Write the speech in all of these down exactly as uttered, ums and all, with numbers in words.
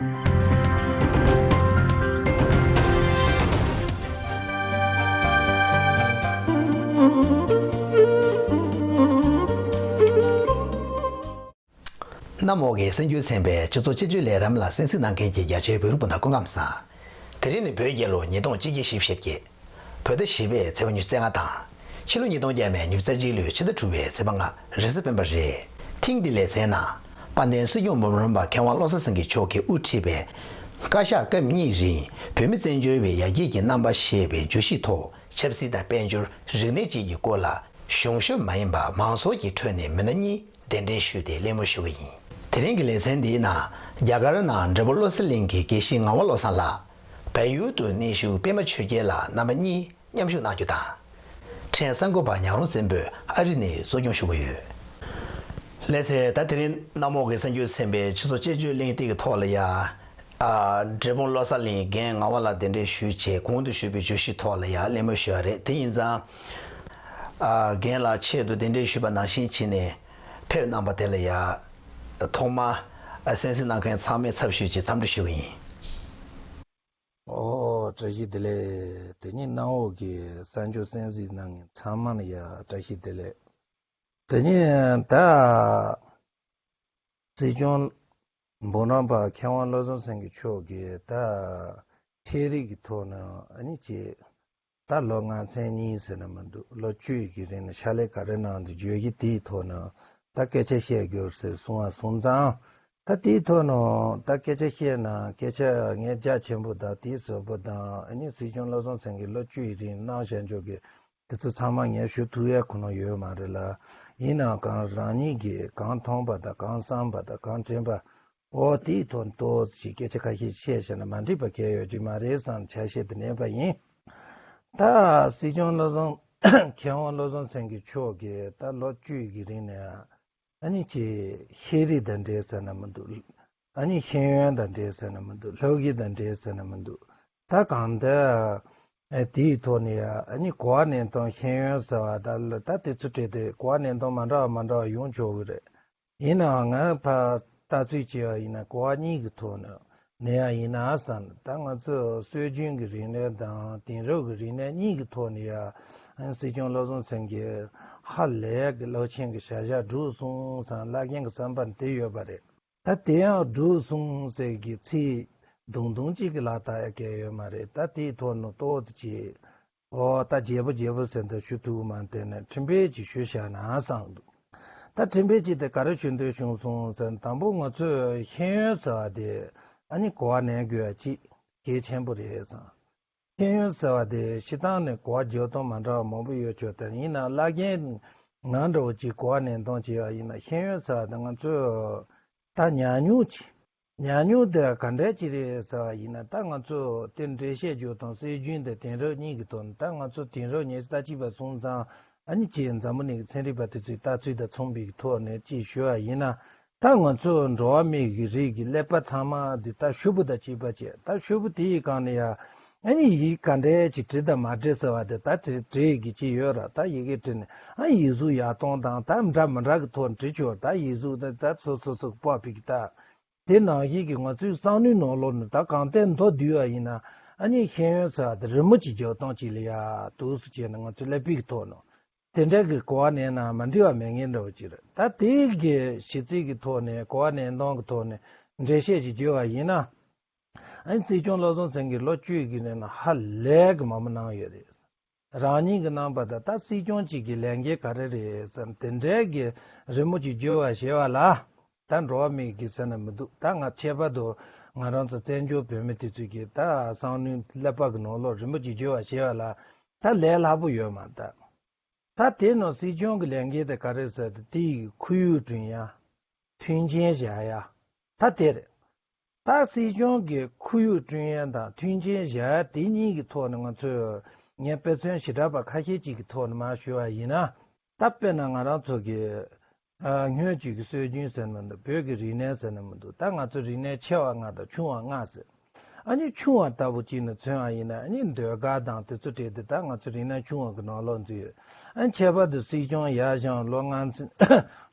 གནམ་འོག་གི་གསར་འགྱུར་ཚན་པའི་སྤྱི་ཚོགས་སྤྱི་སྤྱོད་ལས་རིམ་ལ་གསན་གཟིགས་གནང་མཁན་གྱི་རྒྱ་ཆེའི་བོད་རིགས་སྤུན་ཟླ་སྐུ་ཁམས་བཟང་། དེ་རིང་ནི་བོད་རྒྱལ་ལོ་ཉིས་སྟོང་གཅིག་བརྒྱ་བཞི་བཅུ་ཞེ་བརྒྱད། བོད་ཟླ་བཞི་པའི་ཚེས་པ་ཉི་ཤུ་རྩ་ལྔ་དང་། ཕྱི་ལོ་ཉིས་སྟོང་བརྒྱ་མེད་ཉི་ཤུ་རྩ་གཅིག་ལོའི་ཕྱི་ཟླ་དྲུག་པའི་ཚེས་པ་ལྔ། རེས་གཟའ་སྤེན་པ་རེད། ཐེངས་འདིའི་ལེ་ཚན་ནང་། དཔལ་ལྡན་སྲིད་སྐྱོང་འབུམ་རམས་པ་མཁས་དབང་བློ་བཟང་སེང་གེ་མཆོག་གིས་དབུ་ཁྲིད་པའི་བཀའ་ཤག་སྐབས་གཉིས་རིང་བོད་མི་བཙན་བྱོལ་བའི་ཡར་རྒྱས་ཀྱི་རྣམ་པ་ཞེས་པའི་བརྗོད་གཞིའི་ཐོག་ཆབ་སྲིད་དང་དཔལ་འབྱོར། རིག་གནས་བཅས་ཀྱི་སྐོར་ལ་གཞུང་ཞབས་མ་ཡིན་པ་མང་ཚོགས་ཀྱི་ཁྲོད་ནས་མི་སྣ་གཉིས་གདན་འདྲེན་ཞུས་ཏེ་གླེང་མོལ་ཞུ་གི་ཡིན། དེ་རིང་གི་ལེ་ཚན་འདིའི་ནང་རྒྱ་གར་ནང་འབྲས་སྤུངས་བློ་གསལ་གླིང་གི་དགེ་བཤེས་ངག་དབང་བློ་བཟང་ལགས། བལ་ཡུལ་དུ་གནས་བཞུགས་པད་མ་ཆོས་རྒྱལ་ལགས་རྣམ་པ་གཉིས་མཉམ་ཞུགས་གནང་རྒྱུ་དང་། ཕྲན་གསར་འགོད་པ་ཉག་རོང་བཙན་པོས་ཨ་རི་ནས་གཙོ་སྐྱོང་ཞུ་གི་ཡོད། ལགས་སེ། ད་དེ་རིང་གནམ་འོག་གི་གསར་འགྱུར་ཚན་པའི་སྤྱི་ཚོགས་དཔྱད་བརྗོད་གླེང་སྟེགས་ཀྱི་ཐོག་ལ་ཡ། ཨ། འབྲས་སྤུངས་བློ་གསལ་གླིང་རྒན་ངག་དབང་ལགས་གདན་འདྲེན་ཞུས་བྱས་གོང་དུ་ཞུས་པའི་བརྗོད་གཞིའི་ཐོག་ལ་ཡ་གླེང་མོལ་ཞུས་པ་རེད། དེ་ཡིན་ཙང་། ཨ། རྒན་ལགས་ཆེད་དུ་གདན་འདྲེན་ཞུས་པ་ནང་བཞིན་བྱས་ནས་ཕེབས་གནང་པ་དེ་ལ་ཡ། ཐོག་མར། ཨ། གསན་གཟིགས་གནང་མཁན་ཚང་མའི་ཚབ་ཞུས་བྱས་འཚམས་འདྲི་ཞུ་གི་ཡིན། ཨོ། བཀྲ་ཤིས་བདེ་ལེགས། དེ་ཉིད་གནམ་འོག་གི་གསར་འགྱུར་གསན་གཟིགས་གནང་མཁན་ཚང་མ་ལ་ཡ་བཀྲ་ཤིས་བདེ་ལེགས། དེ་ཉིད་ད་སྲིད་སྐྱོང་འབུམ་རམས་པ་མཁས་དབང་བློ་བཟང་སེང་གེ་མཆོག་གིས་ད་ཤེས་རིག་གི་ཐོག་ནས་ཨ་ནི་ཅིག་ད་ལོ་ལྔ་ཚན་གཉིས་ཟེར་ན་མི་འདུག་ལོ་བཅུ་ཡི་གི་རིང་ནས་ཕྱག་ལས་ག་རེ་གནང་འདུག་བརྗོད་གཞི་དེའི་ཐོག་ནས་ད་སྐད་ཆ་བཤད་རྒྱུ་ཟེར་གསུང་བ་སོང་ཙང་། ད་དེའི་ཐོག་ནས་ད་སྐད་ཆ་བཤད་ན་སྐད་ཆ་ངས་རྒྱ་ཆེན་པོ་དང་དེའི་ཟབ་པོ་དང་ཨ་ནི་སྲིད་སྐྱོང་བློ་བཟང་སེང་གེ་ལོ་བཅུ་ཡི་རིང་གནང་བཞག་འཇོག་གི་དེ་ཚོ་ཚང་མ་ངས་ཞུ་ཐུབ་ཡ་ཁོ་ན་ཡོད་མ་རེད་ལ། ཡིན་ནའང་གང་རང་ཉིད་ཀྱིས་གང་མཐོང་པ་དང་གང་བསམ་པ་དང་གང་དྲན་པ། འོ་དེའི་ཐོག་ཏོག་ཙམ་སྐད་ཆ་ཁ་ཤས་བཤད་བཞག་ན་མ་འགྲིག་པ་གང་ཡང་ཡོད་ཀྱི་མ་རེད་བསམ་ཆ་ཤས་དེ་གནས་པ་ཡིན། ད་སྲིད་སྐྱོང་བློ་བཟང་མཁས་དབང་བློ་བཟང་སེང་གེ་མཆོག་གིས་ད་ལོ་བཅུ་ཡི་གི་རིང་ནས་ཨ་ནི་ཅིག་ཤེས་རིག་དང་འབྲེལ་ཟེར་ན་མི་འདུག་ཨ་ནི་ཤེས་ཡོན་དང་འབྲེལ་ཟེར་ན་མི་འདུག་ལྷོ་སྐྱིད་དང་འབྲེལ་ཟེར་ན་མི་འདུག་ད་གང་ལྟར་ཨ་དེའི་ཐོག་ནས་ཨ་ནི་གོ་བ་ལེན་སྟངས་ཤེས་ཡོན་ཟེར་བ་ད་ད་དེ་ཚོ་བྲིས་ཏེ་གོ་བ་ལེན་སྟངས་མ་འདྲ་བ་མ་འདྲ་བ་ཡོང་ཆོག་གི་རེད། ཡིན་ནའང་ང་ཕར་ལྟ་ཚུལ་བྱས་པ་ཡིན་ན་གོ་བ་གཉིས་ཀྱི་ཐོག་ནས་ནས་ཡང་ཡིན་ན་བསམ། ད་ང་ཚོས་སྲོལ་རྒྱུན་གྱི་རིག་གནས་དང་དེང་རབས་ཀྱི་རིག་གནས་གཉིས་ཀྱི་ཐོག་ནས་ཡང་སྲིད་སྐྱོང་བློ་བཟང་སེང་གེ་ཧ་ལས་ཀྱི་རླབས་ཆེན་གྱི་བྱ་གཞག་བསྒྲུབས་སོང་བསམ་བླ་རྒན་གྱི་བསམ་པ་དེ་ཡོད་པ་རེད། ད་དེ་ཡང་བསྒྲུབས་སོང་ཟེར་གྱི་ཚིག་དུང་དུང་གཅིག་གི་ལ་ལྟ་ཡ་གལ་ཡོད་མ་རེད། ད་དེའི་ཐོག་ནས་ཏོག་ཙམ་ཅིག་ཨོ་ད་རྒྱས་པོ་རྒྱས་པོ་ཟེར་འདི་ཞུ་ཐུབ་མ་དེ་ནས་ཁྲིམས་དཔེ་ཅིག་ཞུ་བཞག་ན་བསམ་འདུག་ད་ཁྲིམས་དཔེ་ཅིག་དེ་ག་རེ་ཞུ་འདོད་བྱུང་སོང་ཟེར་ན་དང་པོ་ང་ཚོས་ཤེས་ཡོན་ཟེར་བ་དེ་ཨ་ནི་གོ་བ་ལེན་དགོས་ཡ་ཅིག་གལ་ཆེན་པོ་རེད་བསམ། ཤེས་ཡོན་ཟེར་བ་དེ་སྤྱིར་བཏང་ནས་གོ་བ་རྒྱག་སྟངས་མ་འདྲ་བ་མང་པོ་ཡོད་ཆོག་དེ་ཡིན་ན་བླ་རྒན་ང་འདྲ་བོ་ཅིག་གོ་བ་ལེན་སྟངས་བྱས་པ་ཡིན་ན་ཤེས་ཡོན་ཟེར་བ་དེ་ང་ཚོས་ད་ཉམས་མྱོང་ཅིག་ཉམས་མྱོང་དེ་ག་འདྲ་ཅིག་རེད་ཟེར་བ་ཡིན་ན་ད་ང་ཚོ་དེ་འགྲེལ་བཤད་རྒྱག་སྟངས་སྲོལ་རྒྱུན་དང་དེང་རབས་གཉིས་ཀྱི་ཐོག་ནས་ད་ང་ཚོ་དེང་རབས་ཉེ་ས་ལྟ་ཅི་པ་སོང་ཙང་ཨ་ནི་ཅིག་འཛམ་བུ་གླིང་གི་ཚན་རིག་པ་དེ་ཚོའི་ལྟ་ཚུལ་དང་མཚུངས་པའི་ཐོག་ནས་ཅིག་ཞུ་བ་ཡིན་ན་ད་ང་ཚོ་འགྲོ་བ་མིའི་གི་རིགས་ཀྱི་ཀླད་པ་ཚང་མ་འདི་ད་ཤོག་བུ་དང་གཅིག་པ་བྱས་ད་ཤོག་བུ་དེ་ཡི་སྒང་ནས་ཡ་ཨ་ནི་ཡིག་ག་འདྲ་ཅིག་བྲིས་དང་མ་བྲིས་ཟེར་བ་དེ་ད་བྲིས་བྲིས་ཀྱི་ཅིག་ཡོད་ར་ད་ཡི་གེ་བྲིས་ནས་ཨ་ཡིག་གཟུགས་ཡག་སྟངས་དང་ད་འདྲ་མི་འདྲ་གི་ཐོག་བྲིས་ཆོག་ད་ཡིག་གཟུགས་ད་ད་སོ་སོ་སོ་སྤོབས་པའི་གི་ད། དེ་ནང་བཞིན་གྱི་ང་ཚོའི་བསམ་བློའི་ནང་ལོགས་ནས་ད་གང་ལྟར་མདོར་བསྡུས་པ་ཡིན་ན་ཨ་ནི་ཤེས་ཡོན་ཟེར་བ་དེ་རི་མོ་གཅིག་རྒྱག་སྟངས་གཅིག་ལ་ཡ་འདུག་སེ་བྱས་ནས་ང་ཚོའི་ཀླད་པའི་གི་ཐོག་ནས་དེ་འདྲ་གི་གོ་བ་ལེན་ན་མ་འགྲིག་པ་མེད་མཁན་འདྲ་བོ་ཅིག་རེད། ད་དེ་གི་གཞི་རྩའི་གི་ཐོག་ནས་གོ་བ་ལེན་སྟངས་གི་ཐོག་ནས་འགྲེལ་བཤད་ཅིག་བརྒྱབ་པ་ཡིན་ན་ཨ་ནི་སྲིད་སྐྱོང་བློ་བཟང་སེང་གེ་ལོ་བཅུ་གི་རིང་ལ་ཧ་ལས་གི་མང་པོ་གནང་ཡོད་རེད། རང་ཉིད་ཀྱི་རྣམ་པ་དང་ད་སྲིད་སྐྱོང་གཅིག་གི་ལས་འགན་ག་རེ་རེད་ཟེར་ན་དེ་འདྲའི་གི་རི་མོ་གཅིག་བརྗོད་པ་ཞེས་པ་ལ་ད་འགྲོ་བ་མིའི་གི་ཟེར་ན་མི་འདུག་ད་ང་ཁྱད་པར་དུ་ང་རང་ཚོ་བཙན་བྱོལ་བོད་མི་དེ་ཚོས་ཀྱི་ད་བསམ་བློའི་ཀླད་པ་གི་ནང་ལོགས་རི་མོ་གཅིག་བརྗོད་པ་ཞེས་པ་ལ་ད་ལས་སླ་པོ་ཡོད་མ་རེད། ད་ད་དེ་ནང་སྲིད་སྐྱོང་གི་ལས་འགན་དེ་ག་རེ་ཟེར་ཏེ་དེ་ཡི་ཁོར་ཡུག་བསྐྲུན་ཡ། མཐུན་རྐྱེན་བཞག་ཡ། ད་དེ་རེད། ད་སྲིད་སྐྱོང་གི་ཁོར་ཡུག་བསྐྲུན་ཡ་དང་མཐུན་རྐྱེན་བཞག་ཡ་དེ་གཉིས་ཀྱི་ཐོག་ནས་ང་ཚོས་ངས་དཔེ་མཚོན་ཞེ་དྲག་པ་ཁ་ཤས་ཅིག་གི་ཐོག་ནས་མར་ཞུ་བ་ཡིན་ན། ད་དཔེར་ན་ང་རང་ཚོ་གི་ཨ་སྔོན་གྱི་གི་སྲོལ་རྒྱུན་ཟེར་ན་མི་འདུག་བོད་ཀྱི་རིག་གནས་ཟེར་ན་མི་འདུག་ད་ང་ཚོ་རིག་གནས་ཆེ་བ་ལྔ་དང་ཆུང་བ་ལྔ་ཟེར། ཨ་ནི་ཆུང་བ་ལྟ་བུ་ཅིག་ནས་མཚོན་པ་ཡིན་ན་ཨ་ནི་ཟློས་གར་དང་དེ་ཚོ་བྲིས་ཏེ་ད་ང་ཚོ་རིག་གནས་ཆུང་བ་གི་ནང་ལོགས་འཛུལ་ཡོད། ཨ་ནི་ཁྱད་པར་དུ་སྲིད་སྐྱོང་ཡར་བཞེངས་ལོ་ལྔ་ཚན་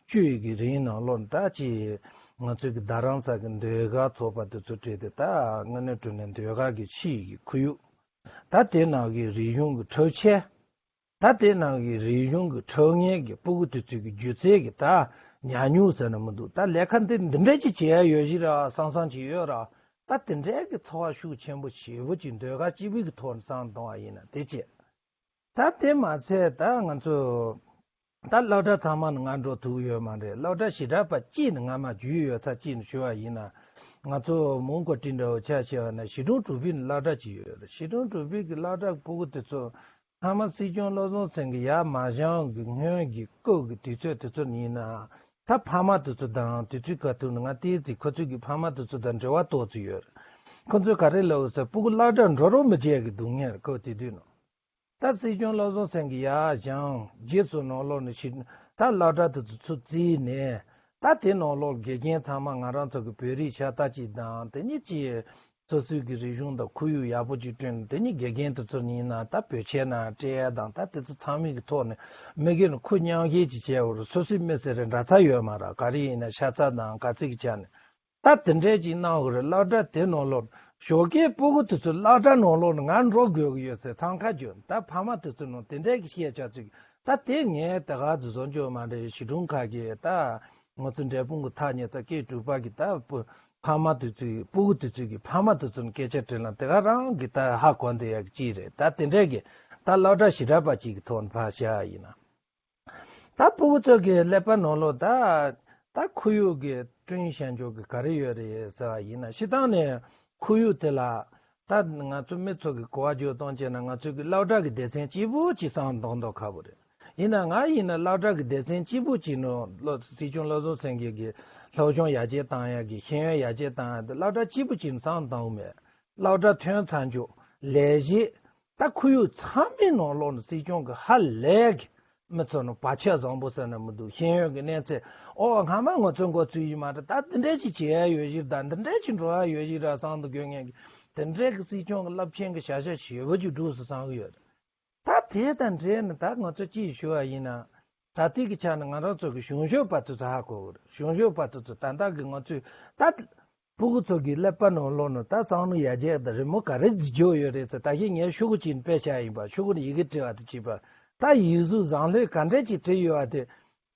བཅུ་ཡི་གི་རིང་ནང་ལོགས་ད་ཅིག་ ང་ཚོའི་གི་རྡ་རམ་ས་གི་ཟློས་གར་ཚོགས་པ་དེ་ཚོ་གྲས་དེ་ད་དངོས་གནས་དྲང་གནས་ཟློས་གར་གི་ཕྱིའི་གི་ཁོར་ཡུག་ད་དེ་ནང་གི་རིག་གཞུང་གི་འཁྲུག་ཆ། ད་དེ་ནང་གི་རིག་གཞུང་གི་འཁྲུག་ངན་གི་སྤུ་གུ་དེ་ཚོའི་གི་སྒྱུ་རྩལ་གི་ད་ཉམས་མྱོང་ཟེར་ན་མི་འདུག་ད་ལས་ཀ་འདི་འདི་འདྲ་ཅིག་བྱེད་ཡ་ཡོད་ཞིག་ར་བསམ་བསམ་ཅིག་ཡོད་ར། ད་དེ་འདྲའི་གི་ཚོར་བ་ཤུགས་ཆེན་པོ་ཞེ་པོ་ཅིག་ཟློས་གར་སྤྱི་པའི་གི་ཐོག་ནས་བསམ་བཏང་བ་ཡིན་ན་དེ་བྱས། ད་དེ་མ་ཚད་ད་ང་ཚོ་ད་སློབ་གྲྭ་ཚང་མ་ནས་ང་འགྲོ་ཐུབ་ཡོད་མ་རེད། སློབ་གྲྭ་ཞེ་དྲག་པ་གཅིག་ནས་ང་མ་རྒྱུས་ཡོད་ཚ་གཅིག་ནས་ཞུ་བ་ཡིན་ན། ང་ཚོ་མོན་གྷོ་ཊི་འདྲ་བོ་ཆ་བཞག་ན་གཞིས་གྲོང་དྲུག་པའི་ནས་སློབ་གྲྭ་གཅིག་ཡོད་རེད། གཞིས་གྲོང་དྲུག་པའི་གི་སློབ་གྲྭ་གི་སྤུ་གུ་དེ་ཚོ་ཚང་མ་སྲིད་སྐྱོང་བློ་བཟང་སེང་གེ་ཡར་མ་བཞེངས་གི་སྔོན་གི་སྐབས་གི་དུས་ཚོད་དེ་ཚོ་ཡིན་ན། ད་ཕ་མ་དེ་ཚོ་དང་དུས་ཚོད་ག་དུས་ནས་ང་ལྟས་ཚེ་ཁོ་ཚོས་གི་ཕ་མ་དེ་ཚོ་དང་འབྲེལ་བ་ཏོག་ཙམ་ཡོད་རེད། ཁོ་ཚོས་ག་རེ་ལབ་ཟེར། སྤུ་གུ་སློབ་གྲྭ་འགྲོ་རོགས་མི་བྱེད་གི་འདུག་ངེར་སྐབས་དེ་དུས་ནས། ད་སྲིད་སྐྱོང་བློ་བཟང་སེང་གེ་ཡར་བཞེངས་རྗེས་སུ་ནང་ལོགས་ནས་ཤི། ད་སློབ་གྲྭ་དེ་ཚོ་ཚུར་བརྩིས་ནས། ད་དེ་ནང་ལོགས་དགེ་རྒན་ཚང་མ་ང་རང་ཚོ་གི་བོད་རིགས་ཤ་སྟག་ཅིག་དང་དེ་ཉིད་ཀྱི་སོ་སོའི་གི་རིག་གཞུང་དང་ཁོར་ཡུག་ཡག་པོ་ཅིག་བསྐྲུན་ནས། དེ་ཉིད་དགེ་རྒན་དེ་ཚོ་ཡིན་ན་ད་བོད་ཆས་ནང་སྤྲད་ཡ་དང་ད་དེ་ཚོ་ཚང་མའི་གི་ཐོག་ནས་མི་སྒེར་ནས་ཁུར་མཉམ་བཞེས་ཅིག་བྱས་འོ་རེད། སོ་སོའི་མི་ཟེར་རེད་འདྲ་ཚ་ཡོད་མ་རེད། ག་རེ་ཡིན་ན་ཤ་ཚ་དང་ག་ཚིག་གི་ཆ་ནས། ད་དེ་འདྲས་ཅིག་གནང་དགོས་རེད། སློབ་གྲྭ་དེ་ནང་ལོགས་ཞོགས་ཀའི་སྤུ་གུ་དེ་ཚོ་སློབ་གྲྭ་ནང་ལོགས་ནས་ང་འགྲོ་དགོས་ཀྱི་ཡོད་ཟེར་འཚང་ཁ་རྒྱུ། ད་ཕ་མ་དེ་ཚོ་ནང་དེ་འདྲས་ཀྱི་བཤད་བྱ་ཚིག་ད་དེ་ངས་ད་ག་ཚོད་བཟོ་འཇོག་མ་འདྲ་བའི་གཞིས་གྲོང་ཁག་གི་ད་ང་ཚོ་འབྲས་སྤུངས་ཀྱི་ཐག་ཉེ་ས་སྐད་དྲུག་པ་གི་ད་སྤུ་ཕ་མ་དེ་ཚོའི་སྤུ་གུ་དེ་ཚོའི་གི་ཕ་མ་དེ་ཚོ་ནས་སྐད་ཆ་དྲིས་ན་དེ་ག་རང་གི་ད་ཧ་གོ་འདི་ཡག་གི་ཅིག་རེད། ད་དེ་འདྲས་ཀྱི་ད་སློབ་གྲྭ་ཞེ་དྲག་པ་ཅིག་གི་ཐོག་ནས་ཕར་བཞག་ཡིན་ན། ད་སྤུ་གུ་ཚོ་གི་ཀླད་པ་ནང་ལོགས་ད་ད་ཁོར་ཡུག་གི་བསྐྲུན་བྱ་འཇོག་གི་ག་རེ་ཡོད་རེད་ཟེར་བ་ཡིན་ན། སྤྱིར་བཏང་ནས་ཁོར་ཡུག་དེ་ལ་ད་ང་ཚོ་མི་ཚོ་གི་གོ་བ་བརྗོད་སྟངས་བྱས་ན་ང་ཚོ་གི་སློབ་གྲྭ་གི་སྡེ་ཚན་གཅིག་པུ་གཅིག་བསམ་མདོག་མདོག་ཁ་པོ་རེད། ཡིན་ན་ང་ཡིན་ན་སློབ་གྲྭ་གི་སྡེ་ཚན་གཅིག་པུ་གཅིག་ནང་སློབ་སྲིད་སྐྱོང་བློ་བཟང་སེང་གེ་གི་སློབ་སྦྱོང་ཡར་རྒྱས་བཏང་ཡག་གི་ཤེས་ཡོན་ཡར་རྒྱས་བཏང་ཡག་དེ་སློབ་གྲྭ་གཅིག་པུ་གཅིག་ནས་བསམ་བཏང་གི་མེད། སློབ་གྲྭ་ཐོན་ཚར་འཇོག་ལས་གཞི། ད་ཁོར་ཡུག་ཚང་མའི་ནང་ལོགས་ནས་སྲིད་སྐྱོང་གི་ཧ་ལས་གི་མི་ཚོ་ནང་བག་ཆགས་བཟང་པོ་ཟེར་ན་མི་འདུག་ཤེས་ཡོན་གྱི་གནས་ཚད་ཨོ་སྔ་མ་ང་ཚོའི་འགོ་ཚུགས་ཡིན་མ་རེད། ད་འདི་འདྲས་ཅིག་བྱེད་ཡ་ཡོད་ཞིག་དང་འདི་འདྲས་ཅིག་འགྲོ་ཡ་ཡོད་ཞིག་ར་བསམ་དུ་དགོས་ངེས་ཀྱི་དེ་འདྲས་ཀྱི་སྲིད་སྐྱོང་གི་རླབས་ཆེན་གྱི་བྱ་གཞག་ཞེ་པོ་ཅིག་བསྒྲུབས་སོང་བསམ་གྱི་ཡོད་རེད། ད་དེ་དང་འབྲེལ་ནས་ད་ང་ཚོ་ཅིག་ཞུ་བ་ཡིན་ན། ད་ལྟའི་གི་ཆ་ནས་ང་རང་ཚོ་གི་གཞུང་ཞབས་པ་དེ་ཚོ་ཧ་གོ་གི་རེད། གཞུང་ཞབས་པ་དེ་ཚོ་ད་ལྟ་གི་ང་ཚོས་ད། སྤུ་གུ་ཚོ་གི་ཀླད་པ་ནང་ལོགས་ནས་ད་བསམ་བློ་ཡར་རྒྱས་དང་རི་མོ་ག་རེ་འཇོག་ཡོད་རེད་ཟེར། ད་གིན་ངས་ཤོག་གུ་གཅིག་ནས་དཔེ་བཞག་ཡིན་པ། ཤོག་གུ་ནས་ཡི་གེ་བྲིས་པ་དེ་བྱས་པ། ད་ཡིག་གཟུགས་བཟང་ལྷོད་ག་འདྲས་ཅིག་བྲིས་ཡོད་པ་དེ།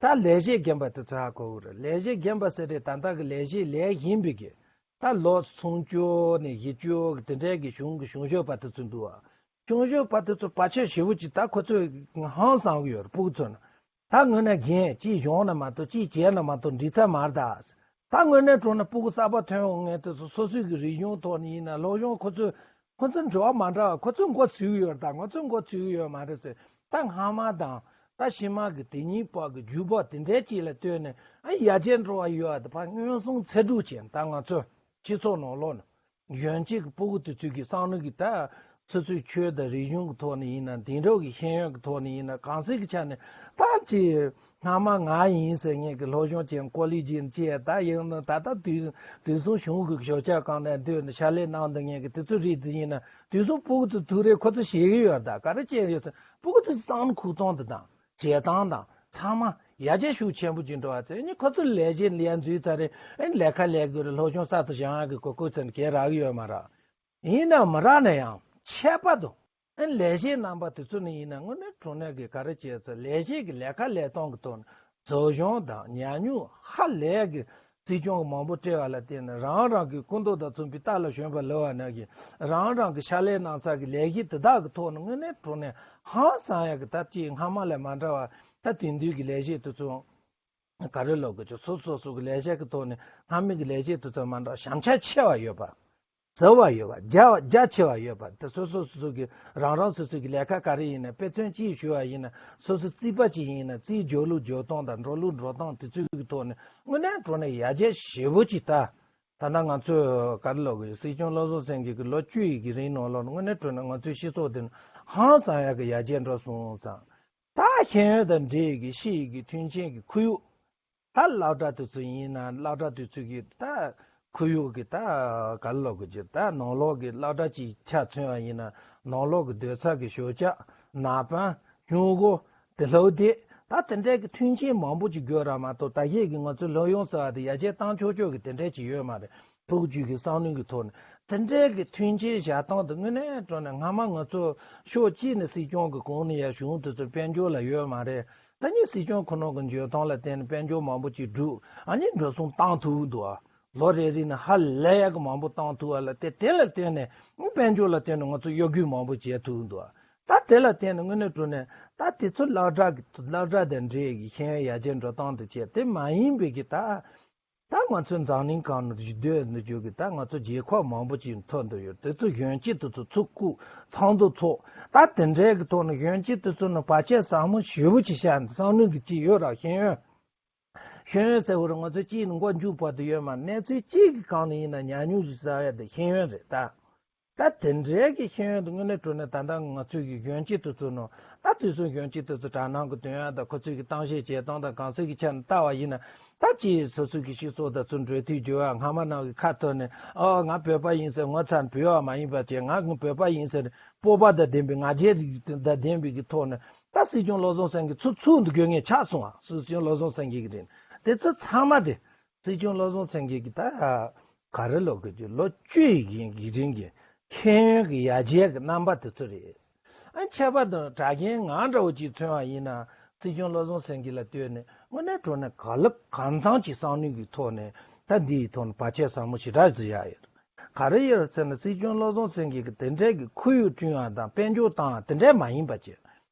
ད་ལས་བྱེད་རྒན་པ་དེ་ཚོ་ཧ་གོ་གི་རེད། ལས་བྱེད་རྒན་པ་ཟེར་དེ་ད་ལྟ་གི་ལས་བྱེད་ལས་བཞིན་པའི་གི་ད་ལོ་སུམ་ཅུ་ནས་བཞི་བཅུ་གི་དེ་འདྲས་ཀྱི་གཞུང་གི་གཞུང་ཞབས་པ་དེ་ཚོ་འདུག་ཨ། གཞུང་ཞབས་པ་དེ་ཚོ་བག་ཆགས་ཞེ་པོ་ཅིག་ད་ཁོ་ཚོས་ཧང་སང་གི་ཡོད་རེད། སྤུ་གུ་ཚོ་ནི། ད་དངོས་གནས་རྒན་གཅིག་བཞོན་ན་མ་གཏོགས་གཅིག་བྱས་ན་མ་གཏོགས་འགྲིག་ས་མ་རེད་ད། ད་དངོས་གནས་དྲང་གནས་སྤུ་གུ་གསར་པ་ཐོན་འོང་ངེས་དེ་ཚོ་སོ་སོའི་གི་རིག་གཞུང་ཐོག་ནས་ཡིན་ན་སློབ་སྦྱོང་ཁོ་ཚོས་ཁོ་ཚོ་འབྲེལ་བ་མ་འདྲ་བ་ཁོ་ཚོས་འགོ་ཚུགས་ཡོད་རེད་ད། ང་ཚོས་འགོ་ཚུགས་ཡོད་མ་རེད་ཟེར། ད་སྔ་མ་དང་ད་ཕྱི་མ་གི་དེ་གཉིས་བར་གི་རྒྱུ་བ་དེ་འདྲའི་ཅིག་ལ་ལྟོས་ནས་ཨ་ཡར་རྒྱས་འགྲོ་བ་ཡོད་ཨ། ད་ཕར་མངོན་སུམ་ཚེ་སྒྲུབ་བྱས་ད་ང་ཚོ་སྤྱི་ཚོགས་ནང་ལོགས་ནས། གཞོན་སྐྱེས་ཀྱི་སྤུ་གུ་དེ་ཚོས་ཀྱི་བསམ་བློ་གི་ད་སོ་སོའི་ཆོས་དང་རིག་གཞུང་གི་ཐོག་ནས་ཡིན་ན་དེང་རབས་ཀྱི་ཤེས་ཡོན་གྱི་ཐོག་ནས་ཡིན་ན་གང་ཟག་གི་ཆ་ནས་ད་ཅི་སྔ་མ་ང་ཡིན་ཟེར་མཁན་གྱི་སློབ་སྦྱོང་བྱས་ཀོ་ལེ་ཇི་ནས་བྱས་ད་ཡིན་ན་ད་ལྟ་དུས་དུས་གསུམ་གཞུང་གི་ཞོགས་ཇ་གང་ནས་འདོད་ནས་ཕྱག་ལས་གནང་འདི་མཁན་གྱི་དེ་ཚོ་རིགས་དེ་ཡིན་ན་དུས་གསུམ་སྤུ་གུ་ཚོ་ཐུག་རེད། ཁོ་ཚོ་ཤེས་ཀྱི་ཡོད་ད་ག་རེ་བྱས་ཡོད་ཟེར་སྤུ་གུ་ཚོ་བསམ་བློ་ཁུག་སྟངས་དེ་དང་། བྱེད་སྟངས་དང་ཚང་མ་ཡར་རྒྱས་ཤུགས་ཆེན་པོ་ཅིག་འགྲོ་བ་ཚེ་ནི་ཁོ་ཚོ་ལས་བྱེད་ལས་འཛུལ་ཚར་རེད། ཨེ་ལས་ཀ་ལས་དགོས་རེད། སློབ་སྦྱོང་གསར་དུ་སྦྱང་ཡག་གི་གོ་སྐབས་ཚེ་ནི་གས་རག་གི་ཡོད་མ་རེད། ཡིན་ན་མི་རག་ན་ཡང་ཁྱད་པར་དུ་ཨེ་ལས་བྱེད་རྣམ་པ་དེ་ཚོ་ནི་ཡིན་ན་དངོས་གནས་དྲང་གནས་ཀྱི་ག་རེ་བྱས་ཚེ་ལས་བྱེད་ཀྱི་ལས་ཀ་ལས་སྟངས་ཀྱི་ཐོག་ནས་བཟོ་སྦྱོང་དང་ཉམས་མྱོང་ཧ་ལས་ཀྱི་སྲིད་སྐྱོང་གི་མང་པོ་སྤྲད་པ་ལ་བརྟེན་ནས་རང་རང་གི་སྐུ་མདོག་དང་མཚུངས་པའི་རྟ་ལ་ཞོན་པ་ལབ་པ་ནང་བཞིན་རང་རང་གི་ཕྱག་ལས་གནང་ས་གི་ལས་གཞི་དེ་དག་གི་ཐོག་ནས་དངོས་གནས་དྲང་གནས་ཧང་སང་ཡག་གི་ད་ཅིག་སྔ་མ་ལས་མ་འདྲ་བ་ད་དེང་དུས་ཀྱི་ལས་བྱེད་དེ་ཚོ་ག་རེ་ལབ་དགོས་ཀྱི་སོ་སོ་སོ་གི་ལས་བྱེད་ཀྱི་ཐོག་ནས་སྔ་མའི་གི་ལས་བྱེད་དེ་ཚོ་མ་འདྲ་བ་ཞན་ཆ་ཆེ་བ་ཡོད་པ། ཟབ་པ་ཡོད་པ། རྒྱ་རྒྱ་ཆེ་བ་ཡོད་པ་དེ་སོ་སོ་སོ་སོ་གི་རང་རང་སོ་སོ་གི་ལས་ཀ་ག་རེ་ཡིན་ན་དཔེ་མཚོན་གཅིག་ཞུ་བ་ཡིན་ན་སོ་སོ་རྩིས་པ་གཅིག་ཡིན་ན་རྩིས་འཇོག་ལུགས་འཇོག་སྟངས་དང་འགྲོ་ལུགས་འགྲོ་སྟངས་དེ་ཚོའི་གི་ཐོག་ནས་དངོས་གནས་དྲང་གནས་ཡར་རྒྱས་ཞེ་པོ་ཅིག་ད། ད་ལྟ་ང་ཚོས་ག་རེ་ལབ་དགོས་སྲིད་སྐྱོང་བློ་བཟང་སེང་གེ་གི་ལོ་བཅུ་ཡི་གི་རིང་ནང་ལོགས་དངོས་གནས་དྲང་གནས་ང་ཚོའི་སྤྱི་ཚོགས་འདི་ནི་ཧང་སང་ཡག་གི་ཡར་རྒྱས་འགྲོ་སོང་ཙང་། ད་ཤེས་ཡོན་དང་འབྲེལ་ཡི་གི་ཕྱི་ཡི་གི་མཐུན་རྐྱེན་གི་ཁོར་ཡུག་ད་སློབ་གྲྭ་དེ་ཚོ་ཡིན་ན་སློབ་གྲྭ་དེ་ཚོ་གི་ད་ཁོར་ཡུག་གི་ད་ག་རེ་ལབ་དགོས་ཀྱི་ད་ནང་ལོགས་གི་སློབ་གྲྭ་གཅིག་ཆ་མཚོན་པ་ཡིན་ན་ནང་ལོགས་གི་སྡོད་ས་གི་ཞོགས་ཇ་ནང་པང་སྨྱུ་གུ་དེ་སློབ་དེབ་ ད་དེ་འདྲའི་གི་མཐུན་རྐྱེན་མང་པོ་ཅིག་དགོས་ར་མ་གཏོགས། ད་གཞི་གི་ང་ཚོའི་སློབ་ཡོན་ཟེར་བ་དེ་ཡར་རྒྱས་བཏང་ཆོག་ཆོག་གི་དེ་འདྲའི་ཅིག་ཡོད་མ་རེད། ཕྲུ་གུ་ཅིག་གི་བསམ་བློའི་གི་ཐོག་ནས། དེ་འདྲའི་གི་མཐུན་རྐྱེན་བཞག་སྟངས་དེ་དངོས་གནས་དྲང་གནས་སྔ་མ་ང་ཚོ་ཕྱོགས་གཅིག་ནས་སྲིད་སྐྱོང་གི་གོང་ནས་ཡར་གཞུང་དེ་ཚོ་དཔལ་འབྱོར་ལ་ཡོད་མ་རེད། ད་ནི་སྲིད་སྐྱོང་ཁོ་རང་གི་འཇོན་ཐང་ལ་བརྟེན་ནས་དཔལ་འབྱོར་མང་པོ་ཅིག་བསྒྲུབས། ཨ་ནི་འགྲོ་སོང་བཏང་ཐུབ་འདུག་ཨ། ལོ་རེ་རེ་ནས་ཧ་ལས་ཡག་གི་མང་པོ་བཏང་ཐུབ་པ་ལ་བརྟེན། དེ་ལ་བརྟེན་ནས་དཔལ་འབྱོར་ལ་བརྟེན་ནས་ང་ཚོ་གཡོ་སྒྱུ་མང་པོ་བྱེད་ཐུབ་འདུག་ད་དེ་ལ་བརྟེན་ནས་དངོས་གནས་དྲང་གནས་ད་དེ་ཚོ་སློབ་གྲྭ་གི་སློབ་གྲྭ་དང་འབྲེལ་གྱི་ཤེས་ཡོན་ཡར་རྒྱས་འགྲོ་སྟངས་དེ་བྱས། དེ་མ་ཡིན་པའི་གི་ད་ད་ང་ཚོའི་འཛམ་གླིང་སྒང་ནས་སྡོད་འདུག་རྒྱུ་གི་ད་ང་ཚོ་རྒྱལ་ཁབ་མང་པོ་ཅིག་ཐོན་འདུག་ཡོད། དེ་ཚོ་གཞོན་སྐྱེས་དེ་ཚོ་ཚུར་བཀུག་ཚང་དུ་ཚོགས། ད་དེ་འདྲའི་གི་ཐོག་ནས་གཞོན་སྐྱེས་དེ་ཚོ་ནས་བར་ཆད་ཟབ་མོ་ཞེ་པོ་ཅིག་བཞག་ནས། བསམ་བློ་གི་ཅིག་ཡོད་ར། ཤེས་ཡོན། ཤེས་ཡོན་ཟེར་བ་རེད། ང་ཚོ་གཅིག་ནས་མགོ་མཇུག་བར་དུ་ཡོད་མ། གནས་ཚུལ་གཅིག་གི་སྒང་ནས་ཡིན་ན་ཉམས་མྱོང་ཞིག་བསགས་ཡ་དེ་ཤེས་ཡོན་རེད་ད། ད་དེ་འདྲའི་གི་ཤེས་ཡོན་དེ་དངོས་གནས་དྲང་གནས་ད་ལྟ་ང་ཚོའི་གི་གཞོན་སྐྱེས་དེ་ཚོ་ནང་། ད་དུས་སུ་གཞོན་སྐྱེས་དེ་ཚོ་དྲ་སྣང་གི་དོན་ཡ་དང་། ཁོ་ཚོའི་གི་གཏམ་བཤད་བྱེད་སྟངས་དང་། གང་ཟག་གི་ཆ་ནས་ལྟ་བ་ཡིན་ན། ད་ཅིག་སོ་སོའི་གི་སྤྱི་ཚོགས་དང་ཚུར་འབྲེལ་མཐུད་བྱེད་པ། སྔ་མ་ནང་གི་ཁ་ཐོར་ནས། ཨོ་ང་བོད་པ་ཡིན་ཟེར། ངོ་ཚ་བོད་པ་མ་ཡིན་པ་བྱས། ང་བོད་པ་ཡིན་ཟེར། སྤོབས་པ་དང་ལྡན་པའི། ང་རྒྱལ་དང་ལྡན་པའི་གི་ཐོག་ནས། ད་སྲིད་སྐྱོང་བློ་བཟང་སེང་གེ་ཚུར་ཚུར་འདུག་དགོས་ངེས་ཆགས་སོང་ཨ། སྲིད་སྐྱོང་བློ་བཟང་སེང་གེ་གི་རེད། དེ་ཚོ་ཚང་མ་དེ་སྲིད་སྐྱོང་བློ་བཟང་སེང་གེ་གི་ད་ག་རེ་ལབ་དགོས་ཀྱི། ལོ་བཅུ་ཡི་གི་རིང་གི་ཤེས་ཡོན་གི་ཡར་རྒྱས་གི་རྣམ་པ་དེ་ཚོ་རེད། ཨ། ཁྱད་པར་དུ་གྲྭ་རྒན་ང་འདྲ་བོ་ཅིག་མཚོན་པ་ཡིན་ན། སྲིད་སྐྱོང་བློ་བཟང་སེང་གེ་ལ་ལྟོས་ནས་དངོས་གནས་དྲང་གནས་གང་ལེགས་གང་འཚམ་ཅིག་བསམ་བློའི་གི་ཐོག་ནས། ད་འདི་ཡི་ཐོག་ནས་བར་ཆད་ཟབ་མོ་ཞེ་དྲག་ཅིག་བཞག་ཡོད། ག་རེ་ཡོད་ཟེར་ན། སྲིད་སྐྱོང་བློ་བཟང་སེང་གེ་གི་དེ་འདྲའི་གི་ཁོར་ཡུག་བསྐྲུན་ཡ་དང་དཔལ་འབྱོར་བཏང་ཡ་དེ་འདྲའི་མ་ཡིན་པ་བྱས།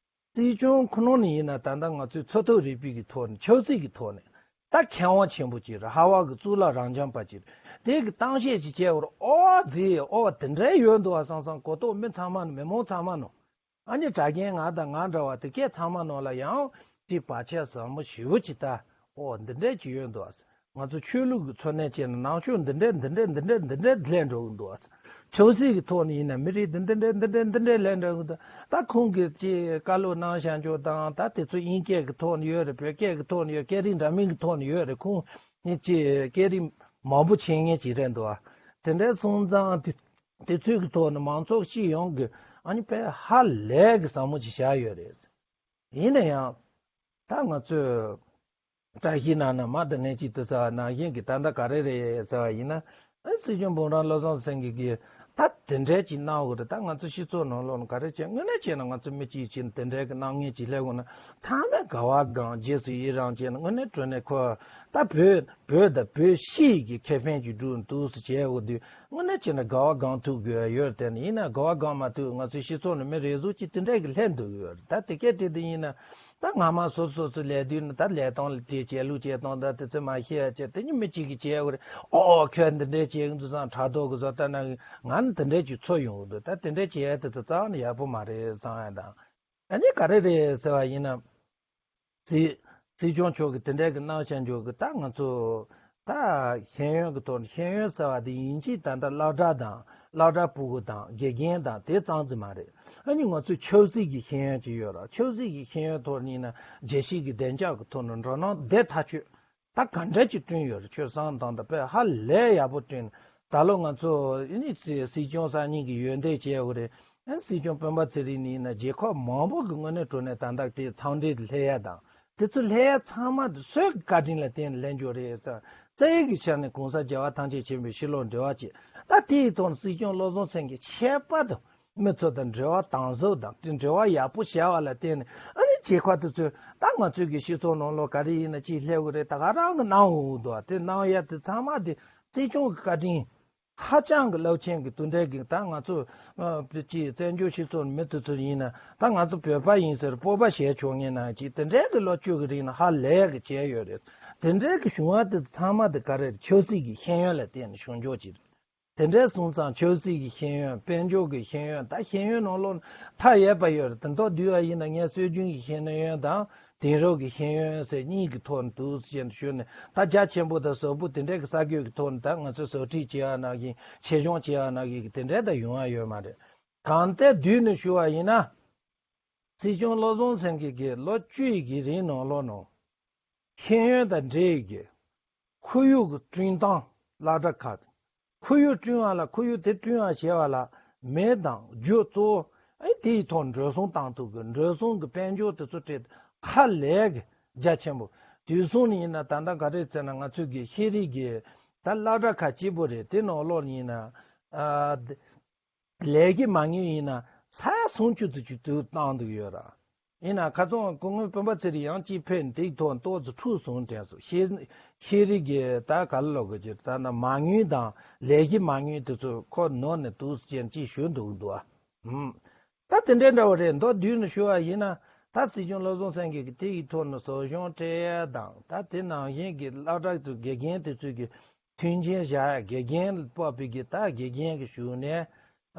སྲིད་སྐྱོང་ཁོ་རང་ནས་ཡིན་ན་ད་ལྟ་ང་ཚོའི་འཚོ་ཐབས་རིག་པའི་གི་ཐོག་ནས། ཆབ་སྲིད་ཀྱི་ཐོག་ནས་ད་མཁས་དབང་ཆེན་པོ་ཅིག་རེད། ཧར་ཝར་གི་གཙུག་ལག་རབ་འབྱམས་པ་ཅིག་རེད། དེ་གི་གཏམ་བཤད་ཅིག་བྱས་པར། ཨོ་དེ། ཨོ་དེ་འདྲའི་ཡོད་འདུག་བ་བསམ་བསམ་གོ་རྟོགས། མི་ཚང་མ་ནང་། མི་མང་ཚང་མ་ནང་། ཨ་ནི་གྲྭ་རྒན་ང་དང་ང་འདྲ་བ་དེ་གས་ཚང་མ་ནང་ལ་ཡང་ཅིག་བར་ཆད་ཟབ་མོ་ཞེ་པོ་ཅིག་ད། ཨོ་འདི་འདྲའི་ཅིག་ཡོད་འདུག་བ། ང་ཚོ་ཆོས་ལུགས་ཀྱི་འཚོ་གནས་བྱས་ན་ནང་ཆོས་འདི་འདྲའི་འདི་འདྲའི་འདི་འདྲའི་འདི་འདྲའི་ལྷན་འགྲོ་གི་འདུག་བ། ཆབ་སྲིད་ཀྱི་ཐོག་ནས་ཡིན་ན་མི་རིགས་འདི་འདི་འདྲའི་འདི་འདྲའི་འདི་འདྲའི་ལྷན་འགྲོ་གི་འདུག་ད་ཁོང་གིས་ཅིག་བཀའ་སློབ་གནང་བཞག་ཆོག་དང་། ད་དེ་ཚོ་དབྱིན་སྐད་ཀྱི་ཐོག་ནས་ཡོད་རེད། བོད་སྐད་ཀྱི་ཐོག་ནས་ཡོད། སྐད་རིགས་འདྲ་མིན་གྱི་ཐོག་ནས་ཡོད་རེད། ཁོང་ནི་ཅིག་སྐད་རིགས་མང་པོ་ཤེས་མཁན་ཅིག་རེད་འདུག་བ། དེ་འདྲའི་སོང་ཙང་དེ་དེ་ཚོའི་གི་ཐོག་ནས་མང་ཚོགས་སྤྱི་ཡོངས་ཀྱི་ཨ་ནི་དཔེ་ཧ་ལས་གི་ཟབ་མོ་ཅིག་བཞག་ཡོད་རེད། ཡིན་ན་ཡང་ད་ང་ཚོས་བཀྲ་ཤིས་ནང་ན་མ་དང་ངན་ཅིག་ཏུ་ཟེར་བ་ནང་བཞིན་གྱི་ད་ལྟ་ག་རེ་རེད་ཟེར་བ་ཡིན་ན། ཨ། སྲིད་སྐྱོང་འབུམ་རམས་བློ་བཟང་སེང་གེ་གིས་ད་དེ་འདྲའི་ཅིག་གནང་དགོས་རེད། ད་ང་ཚོ་སྤྱི་ཚོགས་ནང་ལོགས་ན་ག་རེ་བྱས། དངོས་གནས་བྱས་ན་ང་ཚོ་མི་གཅིག་བྱས་ན་དེ་འདྲའི་གི་གནང་མཁན་ཅིག་སླེབས་དགོས་ན། ཚང་མས་དགའ་བ་དགའ། རྗེས་སུ་ཡི་རང་བྱས་ན། དངོས་གནས་དྲང་གནས་ཁོ་ད་བོད་བོད་དང་བོད་སྤྱི་ཡི་གི་ཁེ་ཕན་ཅིག་སྒྲུབ་འདུག་ཟེར་བྱས་འོ་དུས། དངོས་གནས་བྱས་ན་དགའ་བ་དགའ་ཐུབ་དགོས་ཡ་ཡོད་རེད། དེ་ནི་ཡིན་ན་དགའ་བ་དགའ་མ་ཐུབ། ང་ཚོའི་སྤྱི་ཚོགས་ནང་མི་རེ་ཟུང་ཅིག་དེ་འདྲའི་གི་སླེབས་འདུག་ཡོད་རེད། ད་དེ་སྐད་དེ་དེ་ཡིན་ན། ད་སྔ་མ་སོ་སོ་སོ་ལས་དུས་ནི་ད་ལས་སྟངས་ལ་དེ་བྱས། ལུགས་བྱེད་སྟངས་ད་དེ་ཚོ་མ་ཤེས་ཡ་བྱས། དེ་ནི་མི་གཅིག་གིས་བྱས་འོ་རེད། ཨོ་ཁྱོད་འདི་འདྲས་བྱས་འདུག་བསམ། ཕྲག་དོག་གི་བཟོ་ལྟ་ན་ང་ནི་དེ་འདྲས་ཅིག་ཚོར་ཡོང་གི་འདུག་ད་དེ་འདྲས་བྱས་ཡ་དེ་ཚོ་རྩ་བ་ནས་ཡག་པོ་མ་རེད་བསམ་ཡ་དང་། ཨ་ནི་ག་རེ་རེད་ཟེར་བ་ཡིན་ན། སྲིད་སྲིད་སྐྱོང་མཆོག་གིས་དེ་འདྲས་གི་གནང་བཞག་ཆོག་གི། ད་ང་ཚོ་ད་ཤེས་ཡོན་གི་ཐོག་ནས། ཤེས་ཡོན་ཟེར་བ་དེ་ཡིན་གཅིག་ད་ལྟ་སློབ་གྲྭ་དང་། སློབ་གྲྭ་ཕྲུ་གུ་དང་། དགེ་རྒན་དང་། དེ་ཙམ་ཙམ་མ་རེད། ཨ་ནི་ང་ཚོའི་ཆབ་སྲིད་ཀྱི་ཤེས་ཡོན་ཅིག་ཡོད་ར། ཆབ་སྲིད་ཀྱི་ཤེས་ཡོན་ཐོག་ནས་ཡིན་ན། རྒྱལ་སྤྱིའི་གི་བདེ་འཇགས་ཀྱི་ཐོག་ནས་འགྲོ་སྣང་དེ་ཐག་ཆོད། ད་ག་འདྲ་ཅིག་བསྐྲུན་ཡོད་རེད། ཆོས་བཟང་དང་ད་དཔེ་ཧ་ལས་ཡག་པོ་བསྐྲུན། ད་ལོ་ང་ཚོ་ཨ་ནི་སྲིད་སྐྱོང་གསར་རྙིང་གི་འོས་འདེམས་བྱས་ཡོད་རེད། ཨ་ནི་སྲིད་སྐྱོང་སྤེན་པ་ཚེ་རིང་ནས་ཡིན་ན། རྒྱལ་ཁབ་མང་པོ་གི་དངོས་གནས་དྲང་གནས་ད་ལྟ་དེ་འཚམས་འདྲི་སླེབས་ཡ་དང་། དེ་ཚོ་སླེབས་ཡ་ཚང་མ་དེ་སུའི་བཀའ་དྲིན་ལ་བརྟེན་ནས་སླེབས་ཡོད་རེད་ཟེར། རྩ་བའི་གི་ཆ་ནས་གོང་ས་རྒྱལ་བ་ཐམས་ཅད་མཁྱེན་པའི་ཕྱི་ལོགས་འབྲེལ་བ་བྱས། ད་དེའི་ཐོག་ནས་སྲིད་སྐྱོང་བློ་བཟང་སེང་གེ་ཁྱད་པར་དུ་མི་ཚོ་དང་འབྲེལ་བ་དམ་ཟབ་དང་། དེ་འབྲེལ་བ་ཡག་པོ་བྱས་པ་ལ་བརྟེན་ནས། ཨ་ནི་རྒྱལ་ཁབ་དེ་ཚོས་ད་ང་ཚོའི་གི་སྤྱི་ཚོགས་ནང་ལོགས་ག་རེ་ཡིན་ན་ཅིག་སླེབས་ཀྱི་རེད། ད་ག་རང་གི་གནང་འོང་འདུག་དེ་གནང་ཡ་དེ་ཚང་མ་དེ་སྲིད་སྐྱོང་གི་བཀའ་དྲིན། ཧ་ཅང་གི་རླབས་ཆེན་གྱི་དེ་འདྲའི་གི། ད་ང་ཚོ་ཨ་ཅིག་བཙན་བྱོལ་སྤྱི་ཚོགས་མི་དེ་ཚོ་ཡིན་ན། ད་ང་ཚོ་བོད་པ་ཡིན་ཟེར་སྤོབས་པ་བྱས་ཆོག་མཁན་ནང་ཅིག་དེ་འདྲའི་གི་ལོ་བཅུ་གི་རིང་ལ་ཧ་ལས་གི་བྱས་ཡོད་རེད། དེ་འདྲའི་གི་བྱུང་བ་དེ་ཚང་མ་དེ་ག་རེ་རེད། ཆབ་སྲིད་ཀྱི་ཤེས་ཡོན་ལ་བརྟེན་ནས་བྱུང་ཆོག་ཅིག་རེད། དེ་འདྲའི་སོང་ཙང་ཆབ་སྲིད་ཀྱི་ཤེས་ཡོན། དཔལ་འབྱོར་གྱི་ཤེས་ཡོན། ད་ཤེས་ཡོན་ནང་ལོགས་མཐའ་ཡས་པ་ཡོད་རེད། དེ་མདོར་བསྡུས་པ་ཡིན་ན། ངས་སྲོལ་རྒྱུན་གྱི་ཤེས་ཡོན་དང་། དེང་རབས་ཀྱི་ཤེས་ཡོན་ཟེར་གཉིས་ཀྱི་ཐོག་ནས་འདུག་ཟེར་ནས་ཞུས་ནས། ད་རྒྱ་ཆེན་པོ་དང་ཟབ་པོ་དེ་འདྲའི་གི་ས་རྒྱུས་ཀྱི་ཐོག་ནས་ད་ང་ཚོས་ཟབ་ཁྲིད་བྱེད་ཡ་ནང་བཞིན། ཆེད་སྦྱོང་བྱེད་ཡ་ནང་བཞིན་གྱི་དེ་འདྲའི་ད་ཡོང་ཡ་ཡོད་མ་རེད། གང་ལྟར་བསྡུས་ནས་ཞུ་བ་ཡིན་ན། སྲིད་སྐྱོང་བློ་བཟང་སེང་གེ་གིས་ལོ་བཅུ་ཡི་གི་རིང་ནང་ལོགས་ནང་། ཤེས་ཡོན་དང་འབྲེལ་ཡོད་ཀྱི་ཁོར་ཡུག་གི་བསྐྲུན་སྟངས། སློབ་གྲྭ་ཁག་ཁོར་ཡུག་བསྐྲུན་པ་ལ། ཁོར་ཡུག་དེ་བསྐྲུན་པ་བྱེད་པ་ལ་མི་དང་རྒྱུ་གཙོ་བོ། ཨེ་དེའི་ཐོག་འགྲོ་སོང་བཏང་ཐུབ་དགོས། འགྲོ་སོང་གི་དཔལ་འབྱོར་དེ་ཚོ་སྤྲད། ཧ་ལས་གི་རྒྱ་ཆེན་པོ། དུས་སོང་ནས་ཡིན་ན་ད་ལྟ་ག་རེ་ཟེར་ན་ང་ཚོའི་གི་ཤེས་རིག་གི་ད་སློབ་གྲྭ་ཁག་གཅིག་པོ་རེད། དེ་ནང་ལོགས་ཡིན་ན་ཨ་ལས་ཀྱི་མ་དངུལ་ཡིན་ན་ས་ཡ་སུམ་ཅུ་ཙམ་ཅིག་ཏུ་བཏང་འདུག་ཡོད་ར། ཡིན་ན་ཁ་སང་སྐུ་ངོ་སྤེན་པ་ཚེ་རིང་ཡང་གཅིག་ཕེབས་ནས་དེའི་ཐོག་ཏོག་ཙམ་འཁྲུག་སོང་དྲན་སོང་། ཤེས་ཤེས་རིག་གི་ད་ག་ལ་ལོག་གི་ཅིག་ད་ན་མ་དངུལ་དང་ལས་ཀྱི་མ་དངུལ་དེ་ཚོ་ཁོ་ནོར་ནས་འདུག་ཅེས་ཅིག་ཞུ་འདུག་འདུག་ཨ། ཧུམ། ད་དེ་འདྲའི་འདྲ་བོ་རེད། མདོར་བསྡུས་ནས་ཞུ་བ་ཡིན་ན་ད་སྲིད་སྐྱོང་བློ་བཟང་སེང་གེ་གིས་དེ་ཡི་ཐོག་ནས་ཟབ་སྦྱོང་སྤྲད་ཡ་དང་ད་དེ་ནང་བཞིན་གྱི་སློབ་གྲྭ་དུ་དགེ་རྒན་དེ་ཚོས་ཀྱི་མཐུན་རྐྱེན་བཞག་ཡ། དགེ་རྒན་སྤོབས་པའི་གི་ད་དགེ་རྒན་གྱི་ཞུགས་ནས་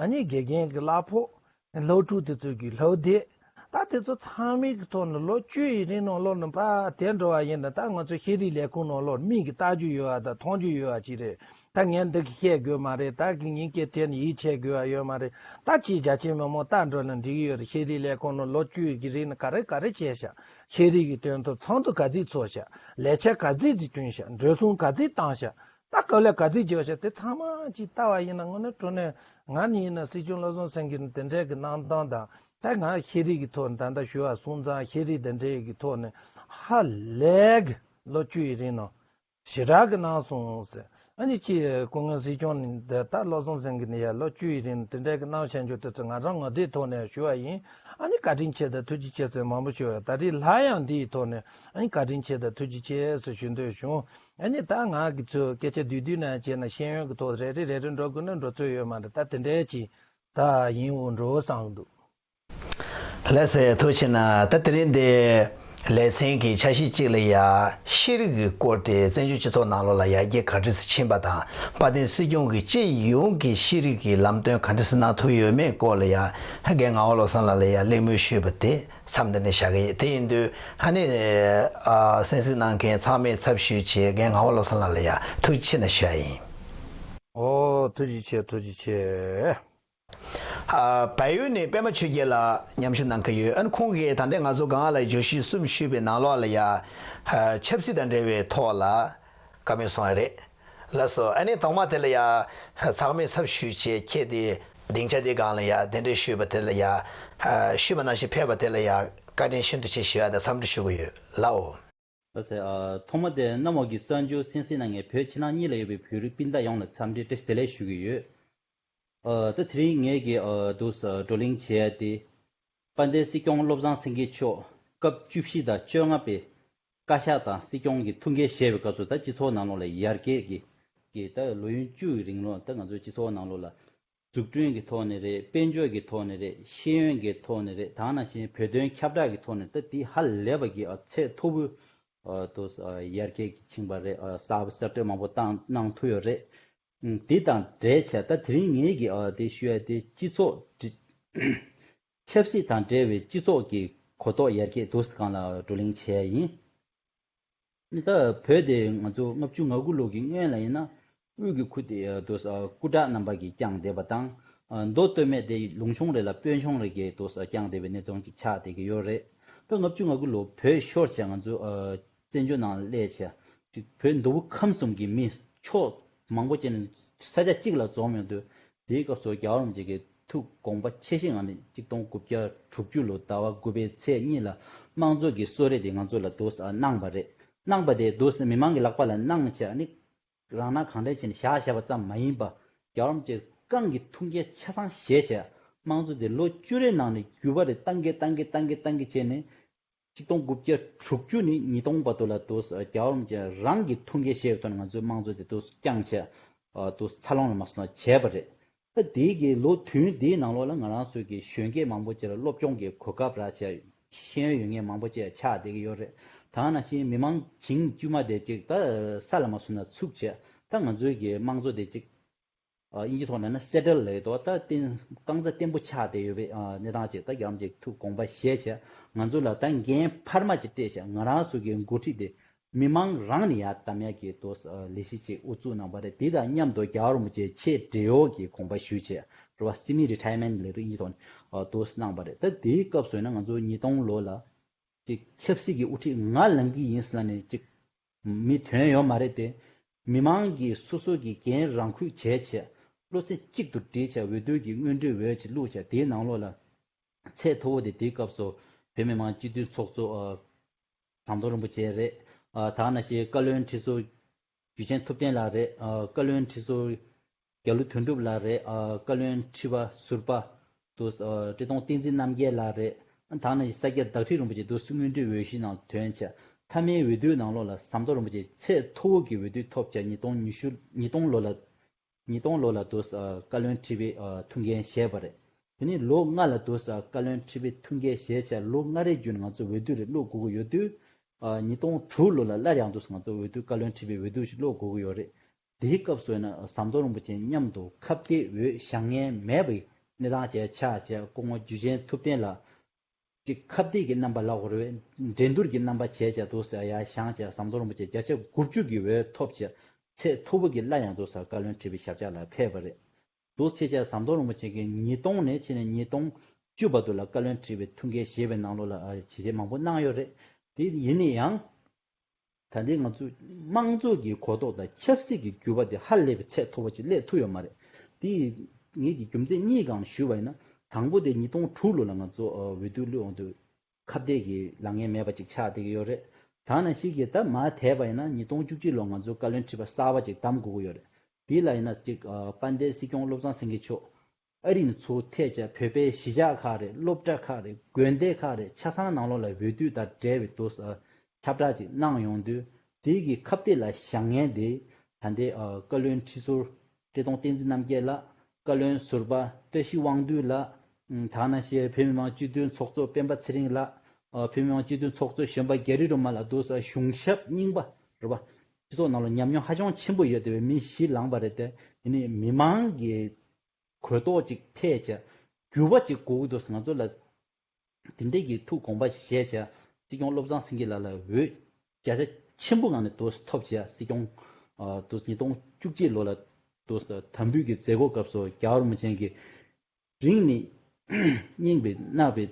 ཨ་ནི་དགེ་རྒན་གྱི་གླ་ཕོགས། སློབ་ཕྲུག་དེ་ཚོ་གི་སློབ་དེབ། ད་དེ་ཚོ་ཚང་མའི་གི་ཐོག་ནས་ལོ་བཅུ་ཡི་རིང་ནང་ལོགས་ནས་ཕར་དེ་འགྲོ་བ་ཡིན་ན་ད་ང་ཚོ་ཤེས་རིག་ལས་ཁུངས་ནང་ལོགས་མིག་གིས་ལྟ་རྒྱུ་ཡོད་པ་དང་མཐོང་རྒྱུ་ཡོད་པ་ཅིག་རེད། ད་ངས་འདི་གི་བཤད་དགོས་མ་རེད། ད་གི་ངའི་སྐད་ཐད་ནས་ཡིད་ཆེས་དགོས་པ་ཡོད་མ་རེད། ད་ཅིག་རྒྱ་ཆེ་མི་མང་ལྟ་འགྲོ་ན་འགྲིག་གི་ཡོད་རེད། ཤེས་རིག་ལས་ཁུངས་ནང་ལོ་བཅུ་ཡི་གི་རིང་ནས་ག་རེ་ག་རེ་བྱས་ཤག་ཤེས་རིག་གི་དོན་དུ་ཚོགས་འདུ་ག་ཚོད་ཚོགས་ཤག་ལས་འཆར་ག་ཚོད་ཅིག་བསྐྲུན་ཤག་འགྲོ་སོང་ག་ཚོད་བཏང་ཤག་ད་དཀའ་ལས་ག་ཚོད་བརྒྱབ་ཤག་དེ་ཚང་མ་ཅིག་ལྟ་བ་ཡིན་ན་དངོས་གནས་དྲང་གནས་ང་ནི་ཡིན་ན་སྲིད་སྐྱོང་བློ་བཟང་སེང་གེ་དེ་འདྲའི་གི་གནང་སྟངས་དང་ད་ང་ཤེས་རིག་གི་ཐོག་ནས་ད་ལྟ་ཞུ་བ་སོང་ཙང་ཤེས་རིག་དེ་འདྲའི་གི་ཐོག་ནས་ཧ་ལས་གི་ལོ་བཅུ་ཡི་རིང་ནང་ཞེ་དྲག་གི་གནང་སོང་ཟེར། ཨ་ནི་ཅིག་སྐུ་ངོ་སྲིད་སྐྱོང་ནས་ད་བློ་བཟང་སེང་གེ་ནས་ཡ་ལོ་བཅུ་ཡི་རིང་དེ་འདྲའི་གི་གནང་བཞག་རྒྱུ་དེ་ཚོ་ང་རང་ངོ་དེབ་ཐོག་ནས་ཞུ་བ་ཡིན། ཨ་ནི་བཀའ་དྲིན་ཆེ་དང་ཐུགས་རྗེ་ཆེ་ཟེར་མང་པོ་ཞུ་བ། ད་རེས་སླར་ཡང་འདི་ཡི་ཐོག་ནས་ཨ་ནི་བཀའ་དྲིན་ཆེ་དང་ཐུགས་རྗེ་ཆེ་ཟེར་ཞུ་འདོད་བྱུང་། ཨ་ནི་ད་ང་གི་ཚོས་སྐད་ཆ་བསྡུས་བསྡུས་ནས་བྱས་ན་ཤེས་ཡོན་གྱི་ཐོག་རེ་རེ་རེ་རེ་འགྲོ་དགོས་ན་འགྲོ་ཚོད་ཡོད་མ་རེད། ད་དེ་འདྲའི་ཅིག་ད་ཡིན་འོ་འགྲོ་བསམ་འདུག་ལགས་སོ། ཐུགས་རྗེ་གནང་། ད་དེ་རིང་འདི་ལེ་ཚན་གྱི་ཆ་ཤས་གཅིག་ལ་ཡ་ཤེས་རིག་གི་སྐོར་དེ་བཙན་བྱོལ་སྤྱི་ཚོགས་ནང་ལོགས་ལ་ཡར་རྒྱས་ག་འདྲ་སེ་ཕྱིན་པ་དང་དཔལ་ལྡན་སྲིད་སྐྱོང་གིས་སྤྱི་ཡོངས་ཀྱི་ཤེས་རིག་གི་ལམ་སྟོན་ག་འདྲ་སེ་གནང་ཐུབ་ཡོད་མེད་སྐོར་ལ་ཡ་རྒན་ངག་དབང་བློ་བཟང་ལགས་ལ་ཡ་གླེང་མོལ་ཞུས་པ་དེ་མཚམས་འདི་ནས་བཞག་གི་ཡིན། དེ་ཡིན་དུས་ཨ་ནི་ཨ་གསན་གཟིགས་གནང་མཁན་ཚང་མའི་ཚབ་ཞུས་བྱས་རྒན་ངག་དབང་བློ་བཟང་ལགས་ལ་ཡ་ཐུགས་རྗེ་ཆེ་གནང་ཞུ་ཡ་ཡིན། ཨོ་ཐུགས་རྗེ་ཆེ། ཐུགས་རྗེ་ཆེ། ཨ་བལ་ཡུལ་ནས་པད་མ་ཆོས་རྒྱན་ལགས་མཉམ་ཞུགས་གནང་གི་ཡོད། ཨ་ནི་ཁོང་གིས་ད་ལྟ་ང་ཚོ་སྒང་ལ་བརྗོད་གཞི་གསུམ་ཞུས་པའི་ནང་ལོགས་ལ་ཡ་ཨ་ཆབ་སྲིད་དང་འབྲེལ་བའི་ཐོག་ལ་བཀའ་མོལ་གསུངས་ཡ་རེད། ལགས་སོ། ཨ་ནི་ཐོག་མ་དེ་ལ་ཡ་ཚང་མས་ཚབ་ཞུས་བྱས་ཁྱེད་དེ་སྡིངས་ཆ་དེ་སྒང་ལ་ཡ་གདན་འདྲེན་ཞུས་པ་དེ་ལ་ཡ་ཨ་ཞུས་པ་ནང་བཞིན་ཕེབས་པ་དེ་ལ་ཡ་བཀའ་དྲིན་ཤིན་ཏུ་ཆེ་ཞུ་ཡ་དང་འཚམས་འདྲི་ཞུ་གི་ཡོད་ལགས། ཨོ། ལགས་སོ། ཨ་ཐོག་མ་དེ་གནམ་འོག་གི་གསར་འགྱུར་གསན་གཟིགས་གནང་མཁན་བོད་ཕྱི་ནང་གཉིས་ལ་ཡོད་པའི་བོད་རིགས་སྤུན་ཟླ་ཡོངས་ལ་འཚམས་འདྲི་བཀྲ་ཤིས་བདེ་ལེགས་ཞུ་གི་ཡོད། ཨ་ད་དེ་རིང་ངེད་ཀྱིས་ཨ་འདུག་སེ་བགྲོ་གླེང་བྱེད་ཡ་དེ། དཔལ་ལྡན་སྲིད་སྐྱོང་བློ་བཟང་སེང་གེ་མཆོག་སྐབས་བཅུ་བཞི་དང་བཅོ་ལྔ་པའི་བཀའ་ཤག་དང་སྲིད་སྐྱོང་གི་ཐུགས་འགན་བཞེས་པའི་སྐབས་སུ་ད་སྤྱི་ཚོགས་ནང་ལོགས་ལ་ཡར་རྒྱས་ཀྱི་ཀྱི་ད་ལོ་ཡུན་བཅུ་ཡི་རིང་ལོགས་ད་ང་ཚོའི་སྤྱི་ཚོགས་ནང་ལོགས་ལ། འཛུགས་སྐྲུན་གྱི་ཐོག་ནས་རེད། དཔལ་འབྱོར་གྱི་ཐོག་ནས་རེད། ཤེས་ཡོན་གྱི་ཐོག་ནས་རེད། ད་ག་ནང་བཞིན་བོད་དོན་ཁྱབ་བསྒྲགས་ཀྱི་ཐོག་ནས་ད་དེ་ཧ་ལས་པ་གི་ཨ་ཚད་མཐོ་པོའི་ཨ་དུ་ཨ་ཡར་རྒྱས་ཀྱི་ཕྱིན་པ་རེད། ཨ་གསར་པ་གསར་གཏོད་མང་པོ་བཏང་གནང་ཐུབ་ཡོད་རེད། ཨུམ་དེ་དང་འབྲེལ་བྱས་ད་དེ་རིང་ངེད་ཀྱིས་ཨ་དེ་ཞུ་ཡ་དེ་སྤྱི་ཚོགས་སྒྲིག་ཆབ་སྲིད་དང་འབྲེལ་བའི་སྤྱི་ཚོགས་ཀྱི་གོ་རྟོགས་ཡར་རྒྱས་འདུག་སེ་སྒང་ལ་བགྲོ་གླེང་བྱས་ཡ་ཡིན། ད་བོད་དེ་ང་ཚོ་ལྔ་བཅུ་ང་དགུ་ལོ་གི་སྔོན་ལ་ཡིན་ན་དབུས་ཀྱི་ཁུལ་དེ་དུ་ས་སྐུ་དྲག་རྣམ་པ་གིས་བསྐྱངས་བསྡད་པ་དང་། མདོ་སྟོད་སྨད་དེ་ལུང་གཤོང་རེ་ལ་དཔོན་གཤོང་རེ་གིས་དུ་ས་བསྐྱངས་བསྡད་པའི་གནས་སྟངས་ཅིག་ཆགས་བསྡད་ཀྱི་ཡོད་རེད། ད་ལྔ་བཅུ་ང་དགུ་ལོ་བོད་ཤོར་བྱས་ང་ཚོ་བཙན་བྱོལ་ནང་སླེབས་བྱས་ཅིག་བོད་མདོ་དབུས་ཁམས་གསུམ་གྱི་མི་ཕྱོགས་མང་པོ་ཅིག་ནས་ས་ཆ་གཅིག་ལ་འཛོམས་ཡོང་དུས། དེའི་སྐབས་སུ་རྒྱལ་བ་རིན་པོ་ཆེ་གི་ཐུགས་དགོངས་པ་ཆེ་བཞེས་ངང་ནས་གཅིག་སྟོང་དགུ་བརྒྱ་དྲུག་ཅུ་ལོ་ཟླ་བ་དགུ་པའི་ཚེས་གཉིས་ལ་དམངས་གཙོ་གི་གསོལ་རས་དེ་ང་ཚོ་ལ་དུ་ས་གནང་བ་རེད། གནང་བ་དེ་དུ་ས་མི་མང་གི་ལག་པ་ལ་གནང་བྱས་ནི་རང་སྣང་གང་དྲན་བྱས་ནས་བཞག་བཞག་པ་ཙམ་མ་ཡིན་པ། རྒྱལ་བ་རིན་པོ་ཆེ་རྐང་གི་ཐུགས་འགན་ཆ་ཚང་བཞེས་བྱས་དམངས་གཙོ་དེ་ལོ་བཅུ་རེའི་ནང་ནས་འགྱུར་བ་རེ་བཏང་གི་བཏང་གི་བཏང་གི་བཏང་གི་བྱས་ནས། ཆིག་སྟོང་དགུ་བརྒྱ་དྲུག་ཅུ་ནས་ཉིས་སྟོང་བར་དུ་ལ་དུ་རྒྱལ་བ་རིན་པོ་ཆེ་རང་གི་ཐུགས་འགན་བཞེས་པའི་ཐོག་ནས་ང་ཚོའི་དམངས་གཙོ་དེ་དུ་བསྐྱངས་བྱས། དུ་འཚར་ལོངས་ལ་མ་སོང་ན་བྱས་པ་རེད། ད་དེའི་གི་ལོ་བདུན་དེའི་ནང་ལོགས་ལ་ང་རང་ཚོའི་གི་གཞོན་སྐྱེས་མང་པོ་ཅིག་ལ་སློབ་སྦྱོང་གི་གོ་སྐབས་རག་བྱས། ཤེས་ཡོན་ཡོད་མཁན་མང་པོ་ཅིག་ཆགས་བསྡད་ཀྱི་ཡོད་རེད། ད་ག་ནང་བཞིན་མི་མང་བྱིངས་དཀྱུས་མ་དེ་ཅིག་ད་ས་ལ་མ་སོང་ན་ཚུགས་བྱས། ད་ང་ཚོའི་གི་དམངས་གཙོ་དེ་ཅིག་ཨ་དབྱིན་ཇི་ཐོག་ནས་ན་སེ་ཊལ་ལབ་ཡོད་དོ། ད་བརྟན་རྐང་རྩེད་བརྟན་པོ་ཆགས་བསྡད་ཡོད་པའི་ཨ་གནས་སྟངས་ཅིག་ད་རྒྱལ་བ་རིན་པོ་ཆེ་ཐུགས་དགོངས་པ་བཞེས་བྱས་ང་ཚོ་ལ་ད་འགན་འཕར་མ་ཅིག་སྤྲད་བྱས་ང་རང་ཚོ་གི་འགོ་ཁྲིད་དེ་མི་མང་རང་ནས་ཡར་བདམས་ཡག་གི་དོ་ལས་གཞི་ཅིག་དབུ་བཙུགས་གནང་བ་རེད། དེ་དང་མཉམ་དུ་རྒྱལ་བ་རིན་པོ་ཆེ་ཆེད་བགྲེས་ཡོལ་གྱི་དགོངས་པ་ཞུས་བྱས་རེད་བ། སེ་མི་རི་ཊ་ཡར་མེན་ཊི་ལབ་རེད་དབྱིན་ཇི་ཐོག་ནས་དོ་གནང་བ་རེད། ད་དེའི་སྐབས་སུ་ཡིན་ན་ང་ཚོ་ཉིས་སྟོང་ལོ་ལ། ཅིག་ཆབ་སྲིད་ཀྱི་དབུ་ཁྲིད་ང་ལངས་ཀྱི་ཡིན་ཟེར་ནས་ཅིག་མི་ཐོན་ཡོད་མ་རེད་དེ། མི་མང་གིས་སོ་སོ་གི་འགན་རང་འཁུར་བྱས་བྱས་བློ་སེམས་གཅིག་ཏུ་སྒྲིལ་བྱས་འོས་བསྡུ་གི་དངོས་འབྲེལ་འོས་ཅིག་བླུགས་བྱས་དེའི་ནང་ལོགས་ལ་ཚད་མཐོ་བོ་དེ་དེའི་སྐབས་སུ་བོད་མི་མང་སྤྱི་འཐུས་ཚོགས་གཙོ་ཨ་ ཟམ་གདོང་རིན་པོ་ཆེ་རེད། ཨ་ད་ག་ནང་བཞིན་བཀའ་བློན་ཁྲི་ཟུར་འཇུ་ཆེན་ཐུབ་བསྟན་ལགས་རེད། ཨ་བཀའ་བློན་ཁྲི་ཟུར་རྒྱ་ལོ་དོན་གྲུབ་ལགས་རེད། ཨ་བཀའ་བློན་ཁྲི་པ་ཟུར་པ་དུ་ཨ་བཀྲས་མཐོང་བསྟན་འཛིན་རྣམ་རྒྱལ་ལགས་རེད། ཨ་ད་ག་ནང་བཞིན་ས་སྐྱ་བདག་ཁྲི་རིན་པོ་ཆེ་དུ་སྔོན་འགྲོའི་འོས་གཞི་ནང་ཐོན་བྱས། མཐའ་མའི་འོས་བསྡུའི་ནང་ལོགས་ལ་ཟམ་གདོང་རིན་པོ་ཆེ་ཚད་མཐོ་བོ་གི་འོས་བསྡུ་ཐོབ་བྱས། ཉིས་སྟོང་ཉི་ཤུ་ཉིས་སྟོང་ལོ་ལ་ཉིས་སྟོང་ལོ་ལ་དུ་ཨ་བཀའ་བློན་ཁྲི་པའི་ཨ་ཐུགས་འགན་བཞེས་པ་རེད། དེ་ནས་ལོ་ལྔ་ལ་དུ་ཨ་བཀའ་བློན་ཁྲི་པའི་ཐུགས་འགན་བཞེས་བྱས། ལོ་ལྔ་རེའི་རྒྱུན་ང་ཚོ་འོས་བསྡུ་རེ་བླུག་དགོས་ཀྱི་ཡོད་དུས། ཨ་ཉིས་སྟོང་དྲུག་ལོ་ལ་སླར་ཡང་དུ་ང་ཚོ་འོས་བསྡུ་བཀའ་བློན་ཁྲི་པའི་འོས་བསྡུ་ཞིག་བླུག་དགོས་ཀྱི་ཡོད་རེད། དེའི་སྐབས་སུ་ཡིན་ན་ཟམ་གདོང་རིན་པོ་ཆེ་མཉམ་དུ་ཁ་གཏད་འོས་བཞེངས་མཁན་མེད་པའི་གནས་སྟངས་ཅིག་ཆགས་བྱས། སྐུ་ངོ་འཇུ་ཆེན་ཐུབ་བསྟན་ལགས་ཅིག་ཁ་གཏད་ཀྱི་རྣམ་པ་ལབ་དགོས་རེད་པས། འགྲན་བསྡུར་གྱི་རྣམ་པ་བྱས་བྱས་དུ་ཡར་བཞེངས་བྱས། ཟམ་གདོང་རིན་པོ་ཆེ་བརྒྱ་ཆ་དགུ་བཅུ་གི་འོས་ཐོབ་བྱས། ཚད་མཐོ་པོ་གི་སླར་ཡང་དུ་བཀའ་བློན་ཁྲི་པའི་ཞབས་བཀྱག་ལ་ཕེབས་པ་རེད། དུ་བྱས་བྱས་ཟམ་གདོང་རིན་པོ་ཆེ་གིས་ཉིས་སྟོང་ནས་ཕྱིན་ནས་ཉིས་སྟོང་བཅུ་བར་དུ་ལ་བཀའ་བློན་ཁྲི་པའི་ཐུགས་འགན་བཞེས་པའི་ནང་ལོགས་ལ་ཨ་བྱས་རྗེས་མང་པོ་གནང་ཡོད་རེད། དེ་ཡིན་ན་ཡང་ད་ལྟའི་ང་ཚོའི་དམངས་གཙོ་གི་གོ་རྟོགས་དང་ཆབ་སྲིད་ཀྱི་འགྱུར་བ་དེ་ཧ་ལས་པའི་ཚད་མཐོ་བོ་ཅིག་སླེབས་ཐུབ་ཡོད་མ་རེད། དེ་ངེད་ཀྱི་རྒྱུ་མཚན་གཉིས་སྒང་ནས་ཞུས་པ་ཡིན་ན། དང་པོ་དེ་ཉིས་སྟོང་དྲུག་ལོ་ལ་ང་ཚོ་ཨ་འོས་བསྡུ་བླུག་ཡོང་དུས་ཁ་གཏད་ཀྱི་ལངས་མཁན་མེད་པ་ཅིག་ཆགས་བསྡད་ཀྱི་ཡོད་རེད། ད་ནང་བཞིན་གྱི་ད་མར་དེད་པ་ཡིན་ན་ཉིས་སྟོང་བཅུ་གཅིག་ལོ་ང་ཚོ་བཀའ་བློན་ཁྲི་པ་གསར་པ་ཅིག་བདམས་དགོས་ཀྱི་ཡོད་རེད། དེ་ལ་ཡིན་ན་ཅིག་ཨ་དཔལ་ལྡན་སྲིད་སྐྱོང་བློ་བཟང་སེང་གེ་མཆོག་ཨ་རི་ནས་ཚུར་ཐད་བྱས། བོད་པའི་གཞིས་ཆགས་ཁག་རེད། སློབ་གྲྭ་ཁག་རེད། དགོན་སྡེ་ཁག་རེད། ཆ་ཚང་ནང་ལོགས་ལ་འོས་བསྡུ་དང་འབྲེལ་བའི་དུ་ཨ་ཁྱབ་བསྒྲགས་ཅིག་གནང་ཡོང་དུས། དེ་གི་ཁ་གཏད་ལ་བཞེངས་མཁན་དེ་ད་ལྟའི་ཨ་བཀའ་བློན་ཁྲི་ཟུར་བཀྲས་མཐོང་བསྟན་འཛིན་རྣམ་རྒྱལ་ལགས། བཀའ་བློན་ཟུར་པ་བཀྲ་ཤིས་དབང་འདུས་ལགས། ཨ་ད་ག་ནང་བཞིན་བོད་མི་མང་སྤྱི་འཐུས་ཚོགས་གཙོ་སྤེན་པ་ཚེ་རིང་ལགས། ཨ་བོད་མི་མང་སྤྱི་འཐུས་ཚོགས་གཙོ་གཞོན་པ་རྒྱ་རི་སྒྲོལ་མ་ལགས། དུ་ཨ་གཞུང་ཞབས་རྙིང་པ་རེད་པ། སྤྱི་ཚོགས་ནང་ལ་ཉམས་མྱོང་ཧ་ཅང་ཆེན་པོ་ཡོད་བསྡད་པའི་མི་བཞི་ལངས་པ་རེད་དེ། དེ་ནི་མི་མང་གི་གོ་རྟོགས་ཅིག་འཕེལ་བྱས། འགྱུར་བ་ཅིག་དགོས་ཀྱི་འདུག་ང་ཚོ་ལ་དེ་འདྲས་ཀྱི་ཐུགས་དགོངས་པ་ཞིག་བཞེས་བྱས། སྲིད་སྐྱོང་བློ་བཟང་སེང་གེ་ལགས་ལ་འོས་བརྒྱ་ཆ་ཆེན་པོ་ངང་ནས་དུ་ཐོབ་བྱས། སྲིད་སྐྱོང་ཨ་དུ་ཉིས་སྟོང་བཅུ་གཅིག་ལོ་ལ་དུ་དམ་འབུལ་གྱི་མཛད་སྒོ་སྐབས་སུ་རྒྱལ་བ་རིན་པོ་ཆེ་གིས་རིང་ནས་སྙིང་པའི་རྣ་བའི་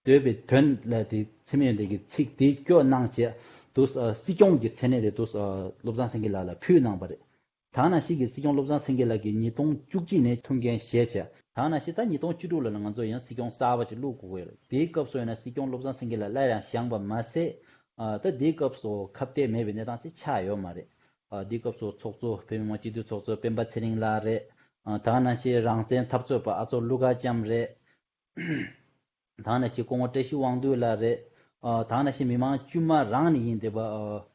འདོད་པའི་དོན་ལ་དེ་ཚད་མེད་ཡོན་ཏན་གྱི་ཚིག་དེ་སྐྱོར་གནང་བྱས། དུ་ཨ་སྲིད་སྐྱོང་གི་མཚན་གནས་དེ་དུ་ཨ་བློ་བཟང་སེང་གེ་ལགས་ལ་ཕུལ་གནང་བ་རེད། ད་ནང་བཞིན་གྱི་སྲིད་སྐྱོང་བློ་བཟང་སེང་གེ་ལགས་ཀྱིས་ཉིས་སྟོང་བཅུ་གཅིག་ནས་ཐུགས་འགན་བཞེས་བྱས། ད་ནང་བཞིན་ད་ཉིས་སྟོང་བཅུ་དྲུག་ལོ་ལ་ང་ཚོ་ཡང་སྲིད་སྐྱོང་གསར་པ་ཅིག་བླུག་དགོས་ཀྱི་ཡོད་རེད། དེའི་སྐབས་སུ་ཡིན་ན་སྲིད་སྐྱོང་བློ་བཟང་སེང་གེ་ལགས་སླར་ཡང་བཞེངས་པ་མ་ཟད། ཨ་ད་དེའི་སྐབས་སུ་ཁ་གཏད་མེད་པའི་གནས་སྟངས་ཅིག་ཆགས་ཡོད་མ་རེད། ཨ་དེའི་སྐབས་སུ་ཚོགས་གཙོ་བོད་མི་མང་སྤྱི་འཐུས་ཚོགས་གཙོ་སྤེན་པ་ཚེ་རིང་ལགས་རེད། ཨ་ད་ནང་བཞིན་རང་བཙན་འཐབ་རྩོད་པ་ཨ་ཚོགས་ཀླུ་མཁར་བྱམས་རེད། ད་ནང་བཞིན་སྐུ་ངོ་བཀྲ་ཤིས་དབང་འདུས་ལགས་རེད། ཨ་ད་ནང་བཞིན་མི་མང་དཀྱུས་མ་རང་ནས་ཡིན་བསྡད་པ་ཨ་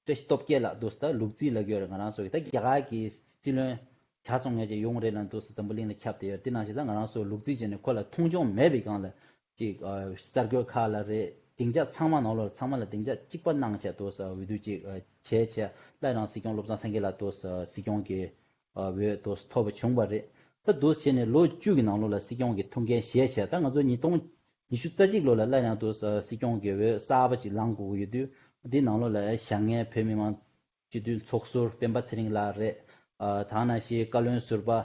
བཀྲ་ཤིས་སྟོབས་རྒྱལ་ལགས་འདུག་ཟེར། ད་ལུག་རྫི་ལབ་ཀྱི་ཡོད་རེད། ང་རང་ཚོ་གི་ད་རྒྱ་གར་གྱི་སྲིད་བློན་ཇ་ཚོང་མཁན་ཅིག་ཡོང་རེད་ལབ་འདུག་ཟེར། འཛམ་བུ་གླིང་ལ་ཁྱབ་བསྡད་ཡོད། དེ་ནང་བཞིན་ད་ང་རང་ཚོ་ལུག་རྫི་བྱས་ནས་ཁོ་ལ་མཐོང་ཆུང་མེད་པའི་སྒང་ལ་ཅིག་ཨ་གསར་འགོད་ཁག་ལ་རེད། སྡིངས་ཆ་ཚང་མ་ནང་ལོགས་ཚང་མ་ལ་སྡིངས་ཆ་གཅིག་པ་གནང་བྱས་འདུག་ཟེར། འོས་བསྡུ་ཅིག་ཨ་བྱས་བྱས་སླར་ཡང་སྲིད་སྐྱོང་བློ་བཟང་སེང་གེ་ལགས་འདུག་ཟེར། སྲིད་སྐྱོང་གི་ཨ་འོས་དུ་ཐོབ་པ་བྱུང་བ་རེད། ད་དུ་བྱས་ནས་ལོ་བཅུ་གི་ནང་ལོགས་ལ་སྲིད་སྐྱོང་གི་ཐུགས་འགན་བཞེས་བྱས། ད་ང་ཚོ་ཉིས་སྟོང་ཉི་ཤུ་རྩ་གཅིག་ལོ་ལ་སླར་ཡང་དུ་སྲིད་སྐྱོང་གི་འོས་གསར་པ་ཅིག་ལངས་དགོས་ཀྱི་ཡོད་དུས། འདི་ནང་ལོགས་ལ་བཞེངས་མཁན་བོད་མི་མང་སྤྱི་འཐུས་ཚོགས་ཟུར་སྤེན་པ་ཚེ་རིང་ལགས་རེད། ཨ་ད་ནང་བཞིན་བཀའ་བློན་ཟུར་པ་ཨ་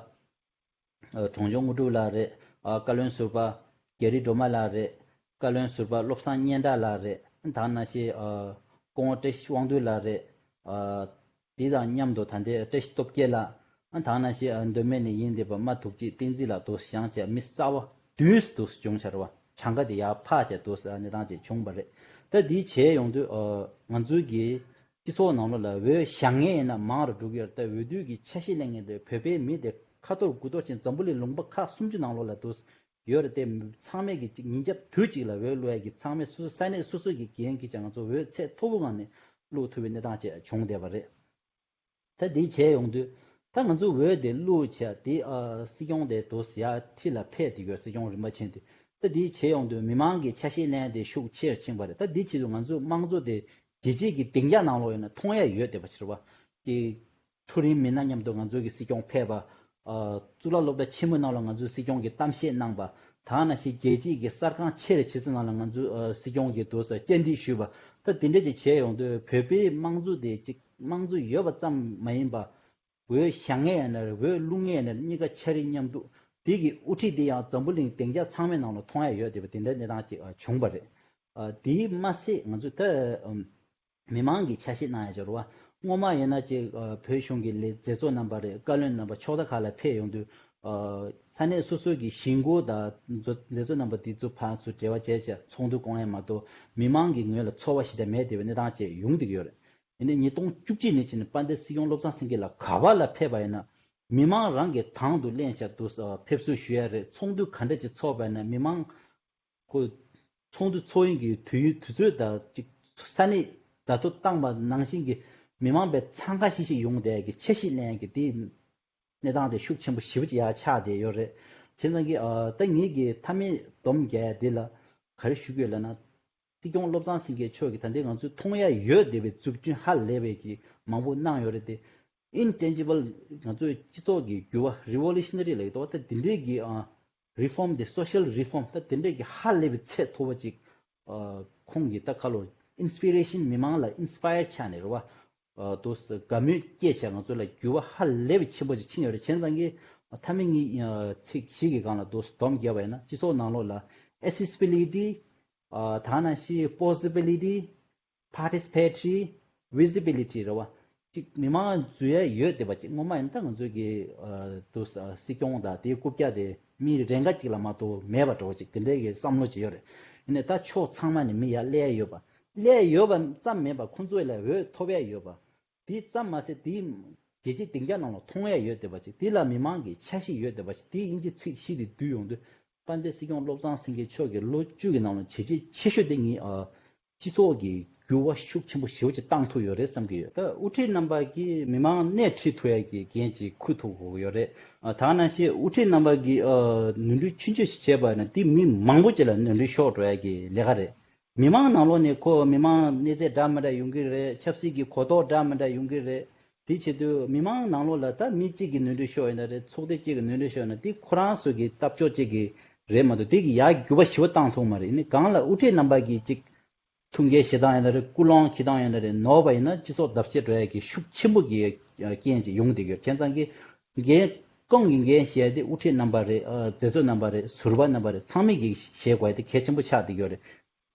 གྲོང་ཆོག་དངོས་གྲུབ་ལགས་རེད། ཨ་བཀའ་བློན་ཟུར་པ་རྒྱ་རི་སྒྲོལ་མ་ལགས་རེད། བཀའ་བློན་ཟུར་པ་བློ་བཟང་སྙན་གྲགས་ལགས་རེད། ད་ནང་བཞིན་ཨ་སྐུ་ངོ་བཀྲ་ཤིས་དབང་འདུས་ལགས་རེད། ཨ་དེ་དང་མཉམ་དུ་ད་ལྟའི་བཀྲ་ཤིས་སྟོབས་རྒྱལ་ལགས། ཨ་ད་ནང་བཞིན་ཨ་མདོ་སྨད་ནས་ཡིན་བསྡད་པ་རྨ་ཐུགས་རྗེ་བསྟན་འཛིན་ལགས་དུ་བཞེངས་བྱས་མི་གསར་པ་བདུན་དུ་བྱུང་ཤར་བ། གྲངས་ཀ་དེ་ཡར་འཕར་བྱས་འདུག་ཟེར་གནས་སྟངས་ཅིག་བྱུང་བ་རེད། ད་འདི་བྱས་ཡོང་དུས་ཨ་ང་ཚོའི་གི་སྤྱི་ཚོགས་ནང་ལོགས་ལ་འོས་བཞེངས་མཁན་ཡིན་ན་མང་རུ་འགྲོ་གི་ཡོད་རེད། ད་འོས་བསྡུ་གི་ཆ་ཤས་ལེན་མཁན་དེ་བོད་པའི་མི་དེ་ཁ་ཐོར་དགུ་ཐོར་ཕྱིན། འཛམ་བུ་གླིང་ལུང་པ་ཁག་སུམ་ཅུ་ནང་ལོགས་ལ་འདུག་ཡོད་རེད་དེ། ཚང་མས་གི་ཅིག་ཉིན་རྒྱབ་དུས་གཅིག་ལ་འོས་བླུག་ཡ་གི་ཚང་མས་སོ་སོ་ས་གནས་སོ་སོ་གི་འགན་འཁྱེར་བྱས་ང་ཚོ་འོས་ཚད་མཐོ་པོ་ངང་ནས་བླུག་ཐུབ་པའི་གནས་སྟངས་ཅིག་བྱུང་བསྡད་པ་རེད། ད་འདི་བྱས་ཡོང་དུས་ད་ང་ཚོ་འོས་དེ་བླུགས་བྱས་དེ་ཨ་སྲིད་སྐྱོང་དེ་དུ་ཡར་ཁྲི་ལ་ཕེབས་དེ་ཡོད། སྲིད་སྐྱོང་རིམ་པ་ཆེན་དེ། ད་འདི་བྱས་ཡོང་དུས་མི་མང་གི་ཆ་ཤས་ལེན་དེ་ཤུགས་ཆེར་ཕྱིན་པ་རེད། ད་འདི་བྱེད་དུས་ང་ཚོ་དམངས་གཙོ་དེ་རྒྱལ་སྤྱིའི་གི་སྡིངས་ཆ་ནང་ལོགས་ཡོད་ན་མཐོང་ཡ་ཡོད་བསྡད་པ་ཕྱིར་བ་དེ། མཐོ་རིམ་མི་སྣ་མཉམ་དུ་ང་ཚོ་གི་སྲིད་སྐྱོང་ཕེབས་པ། ཨ་གཙུག་ལག་སློབ་གྲྭ་ཆེན་མོའི་ནང་ལ་ང་ཚོའི་སྲིད་སྐྱོང་གིས་གཏམ་བཤད་གནང་པ། ད་ནང་བཞིན་རྒྱལ་སྤྱིའི་གི་གསར་ཁང་ཆེ་རུ་ཆེ་ཚོའི་ནང་ལ་ང་ཚོའི་ཨ་སྲིད་སྐྱོང་གིས་དུ་བཅར་འདྲི་ཞུས་པ། ད་དེ་འདྲ་ཅིག་བྱས་ཡོང་དུས་བོད་པའི་དམངས་གཙོ་དེ་ཅིག་དམངས་གཙོ་ཡོད་པ་ཙམ་མ་ཡིན་པ། འོས་བཞེངས་མཁན་ཡིན་ན་རེད། འོས་བླུག་མཁན་ཡིན་ན་རེད། གཉིས་ཀ་འཆར་རིན་མཉམ་འདུག་དེ་གི་དབུ་ཁྲིད་དེ་ཡང་འཛམ་བུ་གླིང་སྡིངས་ཆ་ཚང་མའི་ནང་ལ་མཐོང་ཡ་ཡོད་བསྡད་པ་དེ་འདྲ་གནས་སྟངས་ཅིག་ཨ་བྱུང་བ་རེད། ཨ་དེས་མ་ཟད་ང་ཚོས་ད་ཨམ་མི་མང་གི་ཆ་ཤས་གནང་ཡ་ཅིག་རེད་བ། སྔོན་མ་ཡིན་ན་ཅིག་ཨ་བོད་གཞུང་གི་ལས་མཛད་གཙོ་རྣམ་པ་རེད། བཀའ་བློན་རྣམ་པ་ཕྱོགས་མཐའ་ཁག་ལ་ཕེབས་ཡོང་དུས་ ཨ་ས་གནས་སོ་སོའི་གི་གཞིས་འགོ་དང་མཛོ་མཛད་གཙོ་རྣམ་པ་དེ་ཚོ་ཕར་ཚུར་འབྲེལ་བ་བྱས་བྱས་ཚོགས་འདུ་བསྐོང་ཡ་མ་གཏོགས་མི་མང་གི་ངོས་ལ་ཚོར་བ་ཞིག་ད་མེད་བསྡད་པའི་གནས་སྟངས་བཅས་ཡོང་བསྡད་ཀྱི་ཡོད་རེད། ཡིན་ནའི་ཉིས་སྟོང་བཅུ་གཅིག་ནས་བྱས་ནས་དཔལ་ལྡན་སྲིད་སྐྱོང་བློ་བཟང་སེང་གེ་ལགས་ག་པ་ལ་ཕེབས་པ་ཡིན་ན་མི་མང་རང་གིས་དང་དུ་ལེན་བྱས་འདུག་ཕེབས་བསུ་ཞུ་ཡ་རེད། ཚོགས་འདུ་ག་འདྲ་ཅིག་ཚོགས་པ་ཡིན་ན་མི་མང་ཁོ་ཚོགས་འདུ་ཚོགས་ཡུན་གྱི་དུས་ཡུན་དུས་ཚོད་དང་ཅིག་ས་གནས་བརྡ་ཐོ་བཏང་པ་ནང་བཞིན་གྱི་མི་མང་པའི་འཚང་ཁ་ཤིག་ཤིག་ཡོང་བསྡད་ཀྱི་འཆར་གཞི་ལེན་ཡ་གི་དེ་གནས་སྟངས་དེ་ཤུགས་ཆེན་པོ་ཞེ་པོ་ཅིག་ཡར་ཆགས་བསྡད་ཡོད་རེད། བྱས་ཙང་གི་ཨ་ད་ངེད་ཀྱི་མཐའ་མའི་སྡོམ་རྒྱག་ཡ་དེ་ལ་ག་རེ་ཞུ་དགོས་ལབ་ན། སྲིད་སྐྱོང་བློ་བཟང་སེང་གེ་མཆོག་གིས་ད་ལྟའི་ང་ཚོས་མཐོང་ཡ་ཡོད་བསྡད་པའི་འཛུགས་སྐྲུན་ཧ་ལས་པའི་གི་མང་པོ་གནང་ཡོད་རེད་དེ། Intangible ང་ཚོའི་སྤྱི་ཚོགས་ཀྱི་འགྱུར་བ་Revolutionary ལབ་ཀྱི་འདུག་བ། ད་དེ་འདྲའི་གི་ཨ་Reform དེ་Social Reform ད་དེ་འདྲའི་གི་ཧ་ལས་པའི་ཚད་མཐོ་བ་ཅིག་ཨ་ཁོང་གིས་ད་ཁ་ལོ་Inspiration མི་མང་ལ་Inspire ཆགས་ནས་རེད་བ། ཨ་དུ་དགའ་མོས་སྐྱེས་བྱས་ང་ཚོ་ལ་འགྱུར་བ་ཧ་ལས་པའི་ཆེན་པོ་ཅིག་ཕྱིན་ཡོད་རེད། བྱས་ཙང་གི་མཐའ་མའི་ཉིན་ཨ་ཚིག་བཞི་གི་སྒང་ལ་དུ་སྡོམ་བརྒྱབ་པ་ཡིན་ན་སྤྱི་ཚོགས་ནང་ལོགས་ལ་Accessibility ཨ་ད་ནང་བཞིན་Possibility Participatory Visibility རེད་བ། ཅིག་མི་མང་འཛུལ་ཡ་ཡོད་བསྡད་པ་ཅིག་སྔོན་མ་ཡིན་ན་ད་ང་ཚོའི་གི་ཨ་དུ་ས་སྲིད་སྐྱོང་དང་དེའི་རྐུབ་བཀྱག་དེ་མི་རེ་འགའ་ཅིག་ལ་མ་གཏོགས་མེད་པ་འདྲ་བོ་ཅིག་དེ་འདྲའི་གི་བསམ་བློ་ཅིག་ཡོད་རེད། ཡིན་ནའི་ད་ཕྱོགས་ཚང་མ་ནས་མི་ཡར་སླེབས་ཡ་ཡོད་པ། སླེབས་ཡ་ཡོད་པ་ཙམ་མིན་པ་ཁོང་ཚོ་ལ་འོས་ཐོབ་ཡ་ཡོད་པ། དེ་ཙམ་མ་ཟད་དེའི་རྒྱལ་སྤྱིའི་སྡིངས་ཆ་ནང་ལ་མཐོང་ཡ་ཡོད་བསྡད་པ་ཅིག་དེ་ལ་མི་མང་གི་འཆར་གཞི་ཡོད་བསྡད་པ་ཅིག་དེ་དབྱིན་ཇི་ཚིག་བཞི་དེ་བསྡུས་ཡོང་དུས། དཔལ་ལྡན་སྲིད་སྐྱོང་བློ་བཟང་སེང་གེ་མཆོག་གིས་ལོ་བཅུ་གི་ནང་ལ་བྱས་རྗེས་ཆེ་ཤོས་དེ་ངས་ཨ་སྤྱི་ཚོགས་ཀྱི་འགྱུར་བ་ཤུགས་ཆེན་པོ་ཞེ་པོ་ཅིག་བཏང་ཐུབ་ཡོད་རེད་བསམ་གྱི་ཡོད། ད་དབུ་ཁྲིད་རྣམ་པ་གིས་མི་མང་སྣེ་ཁྲིད་ཐུབ་ཡ་གི་འགན་ཅིག་འཁུར་ཐུབ་དགོས་ཀྱི་ཡོད་རེད། ཨ་ད་ག་ནང་བཞིན་དབུ་ཁྲིད་རྣམ་པ་གིས་ཨ་ནོར་འཁྲུལ་ཆུང་ཆུང་ཞིག་བྱས་པ་ན་དེ་མི་མང་པོ་ཅིག་ལ་ནོར་འཁྲུལ་ཤོར་འགྲོ་ཡ་གི་ལས་ཀ་རེད། མི་མང་ནང་ལོགས་ནས་ཁོ་མི་མང་གནས་ཚད་འདྲ་མི་འདྲ་ཡོང་གི་རེད། ཆབ་སྲིད་ཀྱི་གོ་རྟོགས་འདྲ་མི་འདྲ་ཡོང་གི་རེད། དེ་བྱེད་དུས་མི་མང་ནང་ལོགས་ལ་ད་མི་གཅིག་གི་ནོར་འཁྲུལ་ཤོར་ཡོད་ན་རེད། ཚོགས་སྡེ་གཅིག་གི་ནོར་འཁྲུལ་ཤོར་ཡོད་ན་དེ་ཁོ་རང་ཚོ་གི་ལྟ་ཕྱོགས་གཅིག་གི་རེད་མ་གཏོགས་དེ་གི་ཡར་འགྱུར་བ་ཞེ་པོ་བཏང་ཐུབ་མ་རེད། ཡིན་ནའི་གང་ལ་དབུ་ཁྲིད་རྣམ་པ་གིས་གཅིག་ཐུགས་འགན་བཞེས་སྟངས་ཡོད་ན་རེད། ཀུན་སློང་འཁྱེར་སྟངས་ཡོད་ན་རེད། ནོར་བ་ཡིན་ན་སྤྱི་ཚོགས་བརྡབ་གསིག་འགྲོ་ཡ་གི་ཤུགས་ཆེན་པོ་གི་རྐྱེན་ཅིག་ཡོང་བསྡད་ཡོད། བྱས་ཙང་གི་འགན་རྐང་གི་འགན་བཞེས་ཏེ་དབུ་ཁྲིད་རྣམ་པ་རེད། ཨ་མཛད་གཙོ་རྣམ་པ་རེད། ཟུར་པ་རྣམ་པ་རེད། ཚང་མས་གི་བཞེས་དགོས་ཡ་དེ་གལ་ཆེན་པོ་ཆགས་བསྡད་ཡོད་རེད།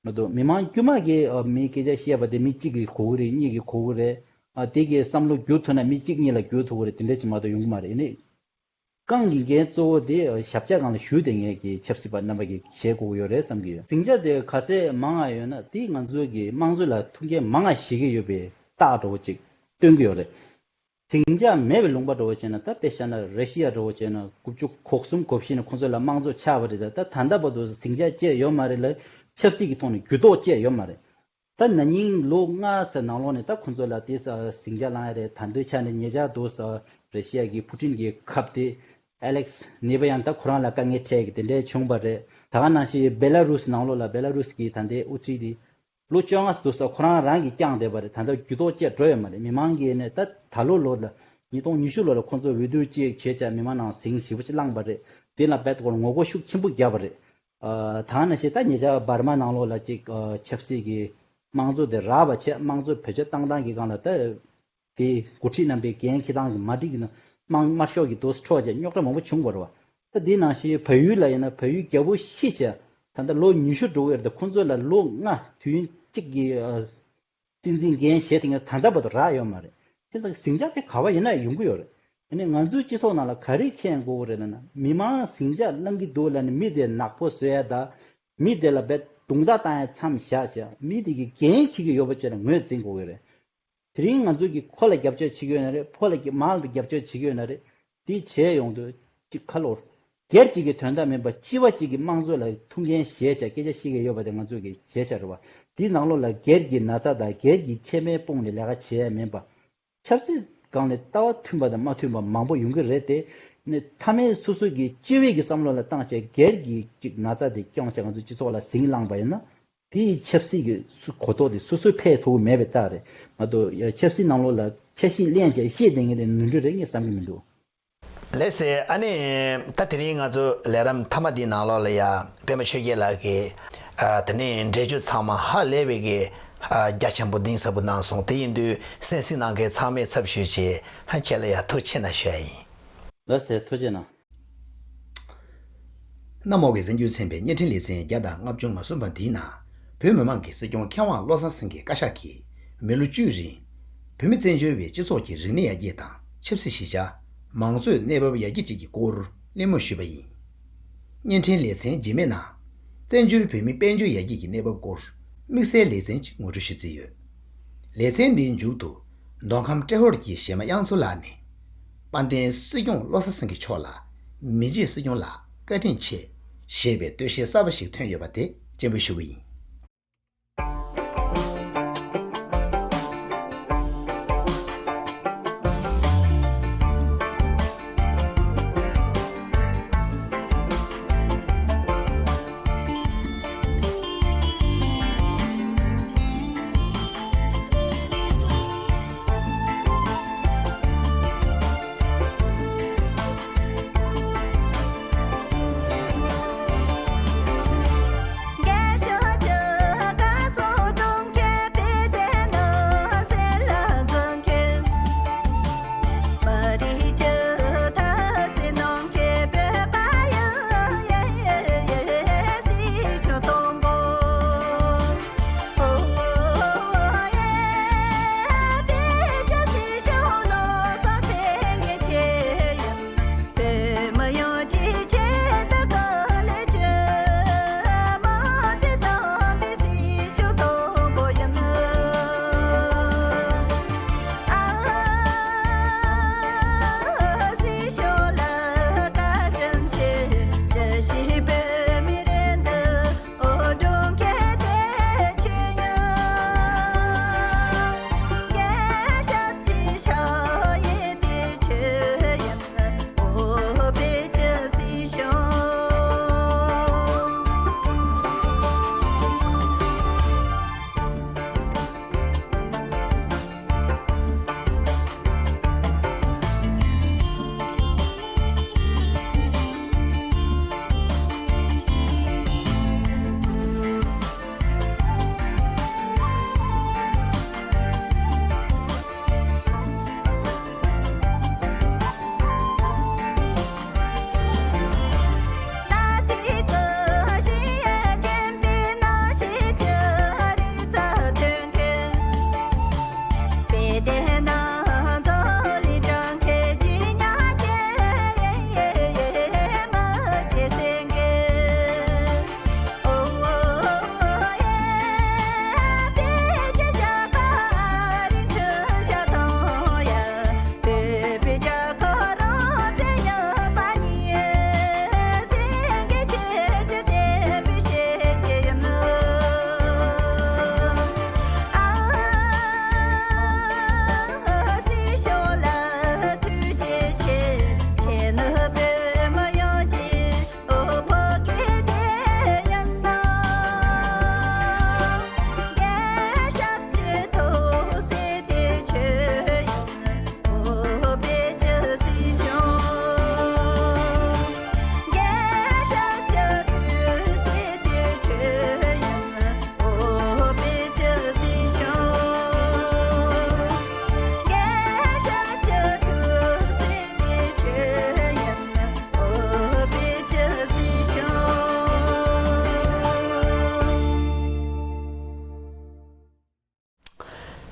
མ་གཏོགས་མི་མང་དཀྱུས་མ་གིས་ཨ་མིའི་སྐད་ཆ་བཤད་པ་དེ་མི་གཅིག་གིས་གོ་གི་རེད། གཉིས་ཀྱིས་གོ་གི་རེད། ཨ་དེ་གི་བསམ་བློ་བསྒྱུར་ཐུབ་ན་མི་གཅིག་གཉིས་ལ་བསྒྱུར་ཐུབ་ཀྱི་རེད། དེ་འདྲ་ཅིག་མ་གཏོགས་ཡོང་གི་མ་རེད། ཡིན་ནའི་རྐང་གི་འགན་གཙོ་བོ་དེ་ཨ་ཞབས་བཅགས་སྒང་ལ་ཞུགས་བསྡད་མཁན་གྱི་ཆབ་སྲིད་པ་རྣམ་པ་གིས་བཞེས་དགོས་ཀྱི་ཡོད་རེད་བསམ་གྱི་ཡོད། ཟིང་ཆ་དེ་ག་ཚད་མང་ང་ཡོད་ན་དེ་ང་ཚོའི་གི་དམངས་གཙོ་ལ་ཐུགས་འགན་མང་ང་བཞེས་ཀྱི་ཡོད་པའི་རྟགས་འདྲ་བོ་ཅིག་སྟོན་གྱི་ཡོད་རེད། ཟིང་ཆ་མེད་པའི་ལུང་པ་འདྲ་བོ་བྱས་ན། ད་དཔེ་བཞག་ན་ར་ཤི་ཡ་འདྲ་བོ་བྱས་ན་དགུ་བཅུ་གོ་གསུམ་གོ་བཞི་ནས་ཁོང་ཚོ་ལ་དམངས་གཙོ་ཆགས་པ་རེད། ད་ད་ད་ལྟ་བར་དུ་ཟིང་ཆ་བཅས་ཡོད་མ་རེད་ལ། ཆབ་སྲིད་ཀྱི་ཐོག་ནས་འགྱུར་ལྡོག་བཅས་ཡོད་མ་རེད། ད་ན་ནིང་ལོ་ལྔ་ཙམ་ནང་ལོགས་ནས་ད་ཁོང་ཚོ་ལ་དེ་ས་ཟིང་ཆ་ལངས་ཡ་རེད། ད་དུང་ཆ་ནས་ཉེ་ཆར་དུ་ས་ར་ཤི་ཡ་གི་ཕུ་ཊིན་གྱི་ཁབ་དེ་ཨ་ལེག་སི་ནེ་བྷ་ཡན་ད་ཁོ་རང་ལ་དཀའ་ངལ་འཕྲད་ཀྱི་དེ་འདྲས་བྱུང་བ་རེད། ད་ག་ནང་བཞིན་བེ་ལ་རུ་སི་ནང་ལོགས་ལ་བེ་ལ་རུ་སི་གི་ད་ལྟའི་དབུ་ཁྲིད་དེ། ལོ་བཅོ་ལྔ་ཙམ་འདུག་ས་ཁོ་རང་རང་གིས་བསྐྱངས་བསྡད་པ་རེད། ད་ལྟ་འགྱུར་ལྡོག་བཅས་འགྲོ་ཡོད་མ་རེད། མི་མང་གིས་ནས་ད་ད་ལོ་ལོ་ལ་ཉིས་སྟོང་ཉི་ཤུ་ལོ་ལ་ཁོང་ཚོ་འོས་བསྡུ་ཅིག་བྱས་བྱས་མི་མང་ནང་ཟིང་ཞེ་པོ་ཅིག་བསླངས་པ་རེད། དེ་ལ་རྦད་དེ་ཁོ་ངོ་རྒོལ་ཤུགས་ཆེན་པོ་བརྒྱབ་པ་རེད། ཨ་ད་ནང་བཞིན་ད་ཉེ་ཆར་འབར་མ་ནང་ལོགས་ལ་ཅིག་ཨ་ཆབ་སྲིད་ཀྱི་དམངས་གཙོ་དེ་རག་པ་བྱས། དམངས་གཙོ་བེད་སྤྱོད་བཏང་སྟངས་ཀྱི་སྒང་ལ་ད་དེ་འགོ་ཁྲིད་རྣམ་པའི་འགན་འཁྱེར་སྟངས་ཀྱི་མ་འགྲིག་གི་ན་དམངས་དམར་ཤོག་གི་དུས་འཕྲོག་བྱས་རྙོག་དྲ་མང་པོ་བྱུང་བ་རེད་བ། ད་འདི་ནང་བཞིན་བལ་ཡུལ་ལ་ཡིན་ན་བལ་ཡུལ་རྒྱལ་པོ་ཤི་བྱས་ད་ལྟ་ལོ་ཉི་ཤུ་འགྲོ་གི་རེད། ད་ཁོང་ཚོ་ལ་ལོ་ལྔ་དུས་ཡུན་གཅིག་གི་ཨ་སྲིད་འཛིན་འགན་བཞེས་དེ་ངས་ད་ལྟ་བར་དུ་རག་ཡོད་མ་རེད། དེ་ལྟར་ཟིང་ཆ་དེ་ག་བ་ཡིན་ན་ཡོང་གི་ཡོད་རེད། ཡིན་ནའི་ང་ཚོའི་སྤྱི་ཚོགས་ནང་ལ་ག་རེ་མཁྱེན་དགོས་ཀྱི་རེད་ལབ་ན། མི་མང་ཟིང་ཆ་བསླང་གི་འདུག་ལབ་ནས་མི་དེ་ནག་པོ་བཟོ་ཡ་དང་། མི་དེ་ལ་རྦད་རྡུང་རྡེག་བཏང་ཡ་མཚམས་བཞག་བྱས། མི་དེ་གི་འགན་འཁྱེར་གྱི་ཡོད་པ་བྱས་ནས་ངོས་འཛིན་དགོས་ཀྱི་རེད། དེ་རིང་ང་ཚོ་གིས་ཁོ་ལ་རྒྱབ་སྐྱོར་བྱེད་ཀྱི་ཡོད་ན་རེད། ཕོ་ལ་གི་མང་ལ་རྒྱབ་སྐྱོར་བྱེད་ཀྱི་ཡོད་ན་རེད། དེ་བྱས་ཡོང་དུས་ཅིག་ཁ་ལོ། སྒེར་གཅིག་གི་དོན་དག་མིན་པ་སྤྱི་པ་གཅིག་གི་དམངས་གཙོ་ལ་ཐུགས་འགན་བཞེས་བྱས་སྐད་ཆ་བཤད་ཀྱི་ཡོད་པ་དེ་ང་ཚོ་གི་བྱས་བྱ་རེད་བ། དེའི་ནང་ལོགས་ལ་སྒེར་གྱི་ན་ཚ་དང་སྒེར་གྱི་ཁེ་ཕན་སྤུངས་ནས་ལས་ཀ་བྱེད་ཡ་མིན་པ། ཆབ་སྲིད་སྒང་ནས་ལྟ་བ་མཐུན་པ་དང་མ་མཐུན་པ་མང་པོ་ཡོང་གི་རེད་དེ། ནས་མཐའ་མའི་སོ་སོ་གི་སྤྱི་པའི་གི་བསམ་བློ་ལ་བཏང་བྱས་སྒེར་གྱི་ཅིག་ན་ཚ་དེ་སྐྱོང་བྱས་ང་ཚོ་སྤྱི་ཚོགས་ལ་ཟིང་བསླངས་པ་ཡིན་ན། དེའི་ཆབ་སྲིད་ཀྱི་སུ་གོ་རྟོགས་དེ་སོ་སོས་འཕེལ་ཐུབ་ཀྱི་མེད་པའི་རྟགས་རེད་མ་གཏོགས། ཡ་ཆབ་སྲིད་ནང་ལོགས་ལ་འཆར་གཞི་ལེན་བྱས་བཤད་བསྡད་མཁན་དེ་ནོར་འཁྲུལ་རེད་ངས་བསམ་གྱི་མི་འདུག། ལགས་སེ། ཨ་ནི། ད་དེ་རིང་ང་ཚོ་ལས་རིམ་མཐའ་མ་འདིའི་ནང་ལོགས་ལ་ཡ་པད་མ་ཆོས་རྒྱལ་ལགས་ཀྱིས་ཨ་དེ་ནས་འགྲེལ་བརྗོད་ཚང་མ་ཧ་ལས་པའི་གི་ཨ་རྒྱ་ཆེན་པོ་གཏིང་ཟབ་པོ་གནང་སོང་། དེ་ཡིན་དུས་གསན་གཟིགས་གནང་མཁན་ཚང་མའི་ཚབ་ཞུས་བྱས་ཨ་ཁྱེད་ལ་ཡ་ཐུགས་རྗེ་ཆེ་གནང་ཞུ་ཡ་ཡིན། ལགས་སེ། ཐུགས་རྗེ་གནང་། གནམ་འོག་གི་གཟིམ་ཆུང་ཚན་པའི་བརྙན་འཕྲིན་ལེ་ཚན་བརྒྱ་དང་ལྔ་བཅུ་ང་གསུམ་པ་འདིའི་ནང་། བོད་མི་མང་གི་སྲིད་སྐྱོང་མཁས་དབང་བློ་བཟང་སེང་གེ་བཀའ་ཤག་གིས་མི་ལོ་བཅུའི་རིང་། བོད་མི་བཙན་བྱོལ་བའི་སྤྱི་ཚོགས་ཀྱི་རིག་གནས་ཡར་རྒྱས་དང་ཆབ་སྲིད་གཞིས་ཆགས། མང་གཙོའི་གནས་བབ་ཡར་རྒྱས་བཅས་ཀྱི་སྐོར། གླེང་མོལ་ཞུས་པ་ཡིན། བརྙན་འཕྲིན་ལེ་ཚན་རྗེས་མའི་ནང་། བཙན་བྱོལ་བོད་མིའི་དཔལ་འབྱོར་ཡར་རྒྱས་ཀྱི་གནས་བབ་སྐོར་དམིགས་བསལ་ལེ་ཚན་ཅིག་ངོ་སྤྲོད་ཞུ་རྩིས་ཡོད། ལེ་ཚན་འདིའི་མཇུག་ཏུ། མདོ་ཁམས་ཏྲེ་ཧོར་གྱི་གཞས་མ་དབྱངས་མཚོ་ལགས་ནས། དཔལ་ལྡན་སྲིད་སྐྱོང་བློ་བཟང་སེང་གེ་མཆོག་ལ་མི་རྗེ་སྲིད་སྐྱོང་ལགས་བཀའ་དྲིན་ཆེ་ཞེས་པའི་བསྟོད་གཞས་གསར་པ་ཞིག་ཐོན་ཡོད་པ་དེ་སྤྱན་འབུལ་ཞུ་གི་ཡིན།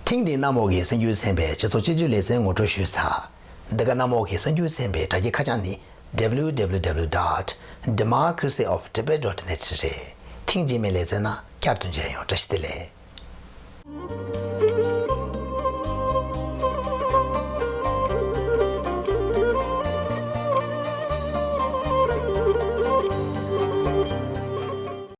ཐེངས་འདིའི་གནམ་འོག་གི་གསར་འགྱུར་ཚན་པའི་སྤྱི་ཚོགས་སྤྱི་ཚོགས་ལེ་ཚན་ངོ་སྤྲོད་ཞུས་ཚར། འདི་ག་གནམ་འོག་གི་གསར་འགྱུར་ཚན་པའི་དྲ་རྒྱའི་ཁ་བྱང་ནི་W W W dot democracy of tibet dot net རེད། ཐེངས་རྗེས་མའི་ལེ་ཚན་ནང་བསྐྱར་དུ་མཇལ་ཡོང་། བཀྲ་ཤིས་བདེ་ལེགས།